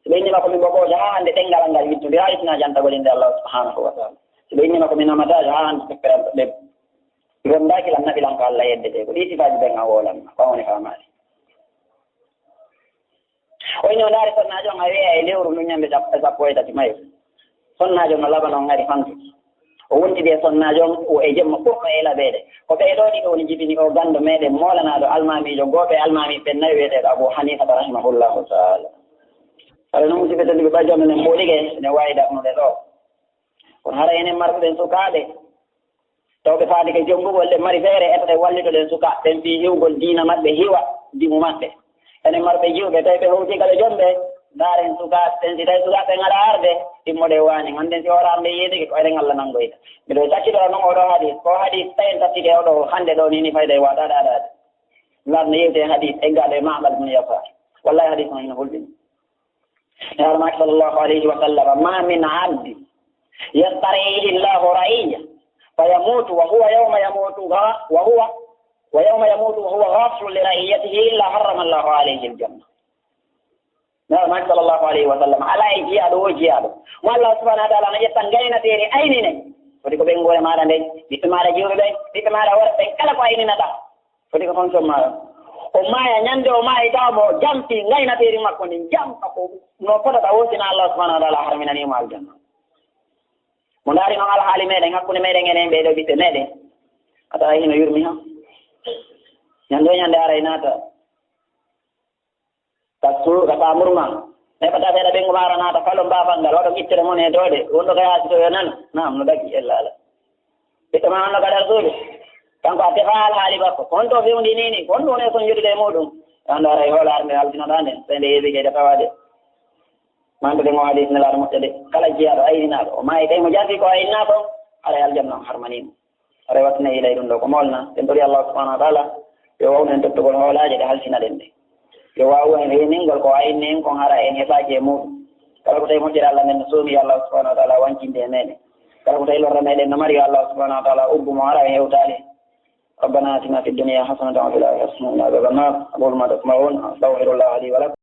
So ɓe innima ko mi ɓoɓojo, haa hannde ɗenngal an ngal wittondiraali sina jantagol innde Allah subhanahu wa ta'ala. So ɓe innima ko mi namataajo, haa hannde feppere an ɗo ɗeɓi. Rondaaki lan, naɓi lan ko Allah yeddete. Ko ɗi sifaaji ɓen an woolanma, ko an woni faamaade." O inni, o ndaari sonnaajo on, a wi'a e lewru ndun ñande sap-, sappo e tati mayru. Sonnaajo no labano on ari fantude. O wondi ɓe sonnaajo on, o e jemma ɓurɗo e labeede. Ko ɓee ɗoo ɗiɗo woni jibini o ganndo meɗen moolanaaɗo almaamiijo, gooto e almaami ɓen nayo wi'eteeɗo Abu Hanifata rahimahullahu ta'ala. Hara non musiɓɓe tedduɓe, ɓay jonno ne mboɗike, ne waawi darnude ɗoo. Kono hara enen marɓe ɓen sukaaɓe, taw ɓe faadike jombugol, ɗen mari feere, etoɗen wallitoɗen sukaaɓe ɓen fii hiwgol diina maɓɓe, hiwa dimu maɓɓe. Enen marɓe jiwɓe, tawi ɓe hewtii kala jomɓe, ndaaren sukaaɓe ɓen, si tawi sukaaɓe ɓen alaa arde, immoɗen waañi. Annden si hoore arde yeetike, ko enen Allah nanngoyta. Miɗo sakkitoo non oo ɗoo hadiis, ko hadiis tawi en taskike oo ɗoo hannde ɗoo nii, ni fayda e waɗaade aɗaade. Laar no yewti e hadiis eggaaɗo e Ma'qal bun Yasaar. Wallahi hadiis on hino hulɓini. Nulaaɗo maaki sallallahu alayhi wa sallam, "Ma min abdi yastar'ihi Allahu ra'iyya, fa yamutu wa huwa yawma yamutu gha-, wa huwa, wa yawma yamutu wa huwa ghafilun li ra'iyyatihi illa harrama Allahu alayhi al-janna." Nulaaɗo maaki sallallahu alayhi wa sallam, "Alaa e jiyaaɗo, o jiyaaɗo mo Allah subhanahu wa ta'ala no ƴetta ngaynateeri aynine. Foti ko ɓeynguure maaɗa nden, ɓiɓɓe maaɗa jiwɓe ɓen, ɓiɓɓe maaɗa worɓe ɓen, kala ko ayninaɗaa. Foti ko fonction maaɗa. O maaya, ñande o maayi, tawa mo jampi ngaynateeri makko ndin, jampa ko no fotata, o sina Allah subhanahu wa ta'ala harminanii mo aljanna." Mo ndaari non alhaali meɗen, hakkunde meɗen enen ɓee ɗoo ɓiɓɓe meɗen, a tawa hino yurmi han. Ñande o ñande aray naata ka su-, ka saamur ma. Neɓata seeɗa ɓeyngu maara naata, falon baafal ngal, waɗon ittere mon e doole. Wonɗo ka yaasi to yo nanu. Naam, no dagi, ella ala. Ɓiɗɗo ma on no gadar suudu. Kanko a tefaa alhaali makko. Ko honto o fewndi nii nii? Ko honɗum woni e son yodude e muuɗum? Yo anndu haray hoolaare nde halfinataa nden, so nde yeeɓike ede fawaade. Mantude ngo hadiis Nelaaɗo moƴƴo de. Kala jiyaaɗo ayninaaɗo, o maayi kay mo jarti ko ayninaa kon, haray aljanna on harmanii mo. Haray wattine ilay ɗum ɗo ko moolna. En tori Allah subhanahu wa ta'ala yo wawnu en tottugol hoolaaje ɗe halfinaɗen ɗe. Yo waawu en reeningol ko ayni en kon hara en heɓaaki e muuɗum. Kala ko tawi moƴƴere Allah nden no soomi, yo Allah subhanahu wa ta'ala wancinde e meɗen. Kala ko tawi lorra meɗen no mari, yo Allah subhanahu wa ta'ala ubbu mo hara en hewtaali. ربنا آتنا في الدنيا حسنة وفي الآخرة حسنة وقنا عذاب النار. أقول ما تسمعون، أستغفر الله لي ولكم.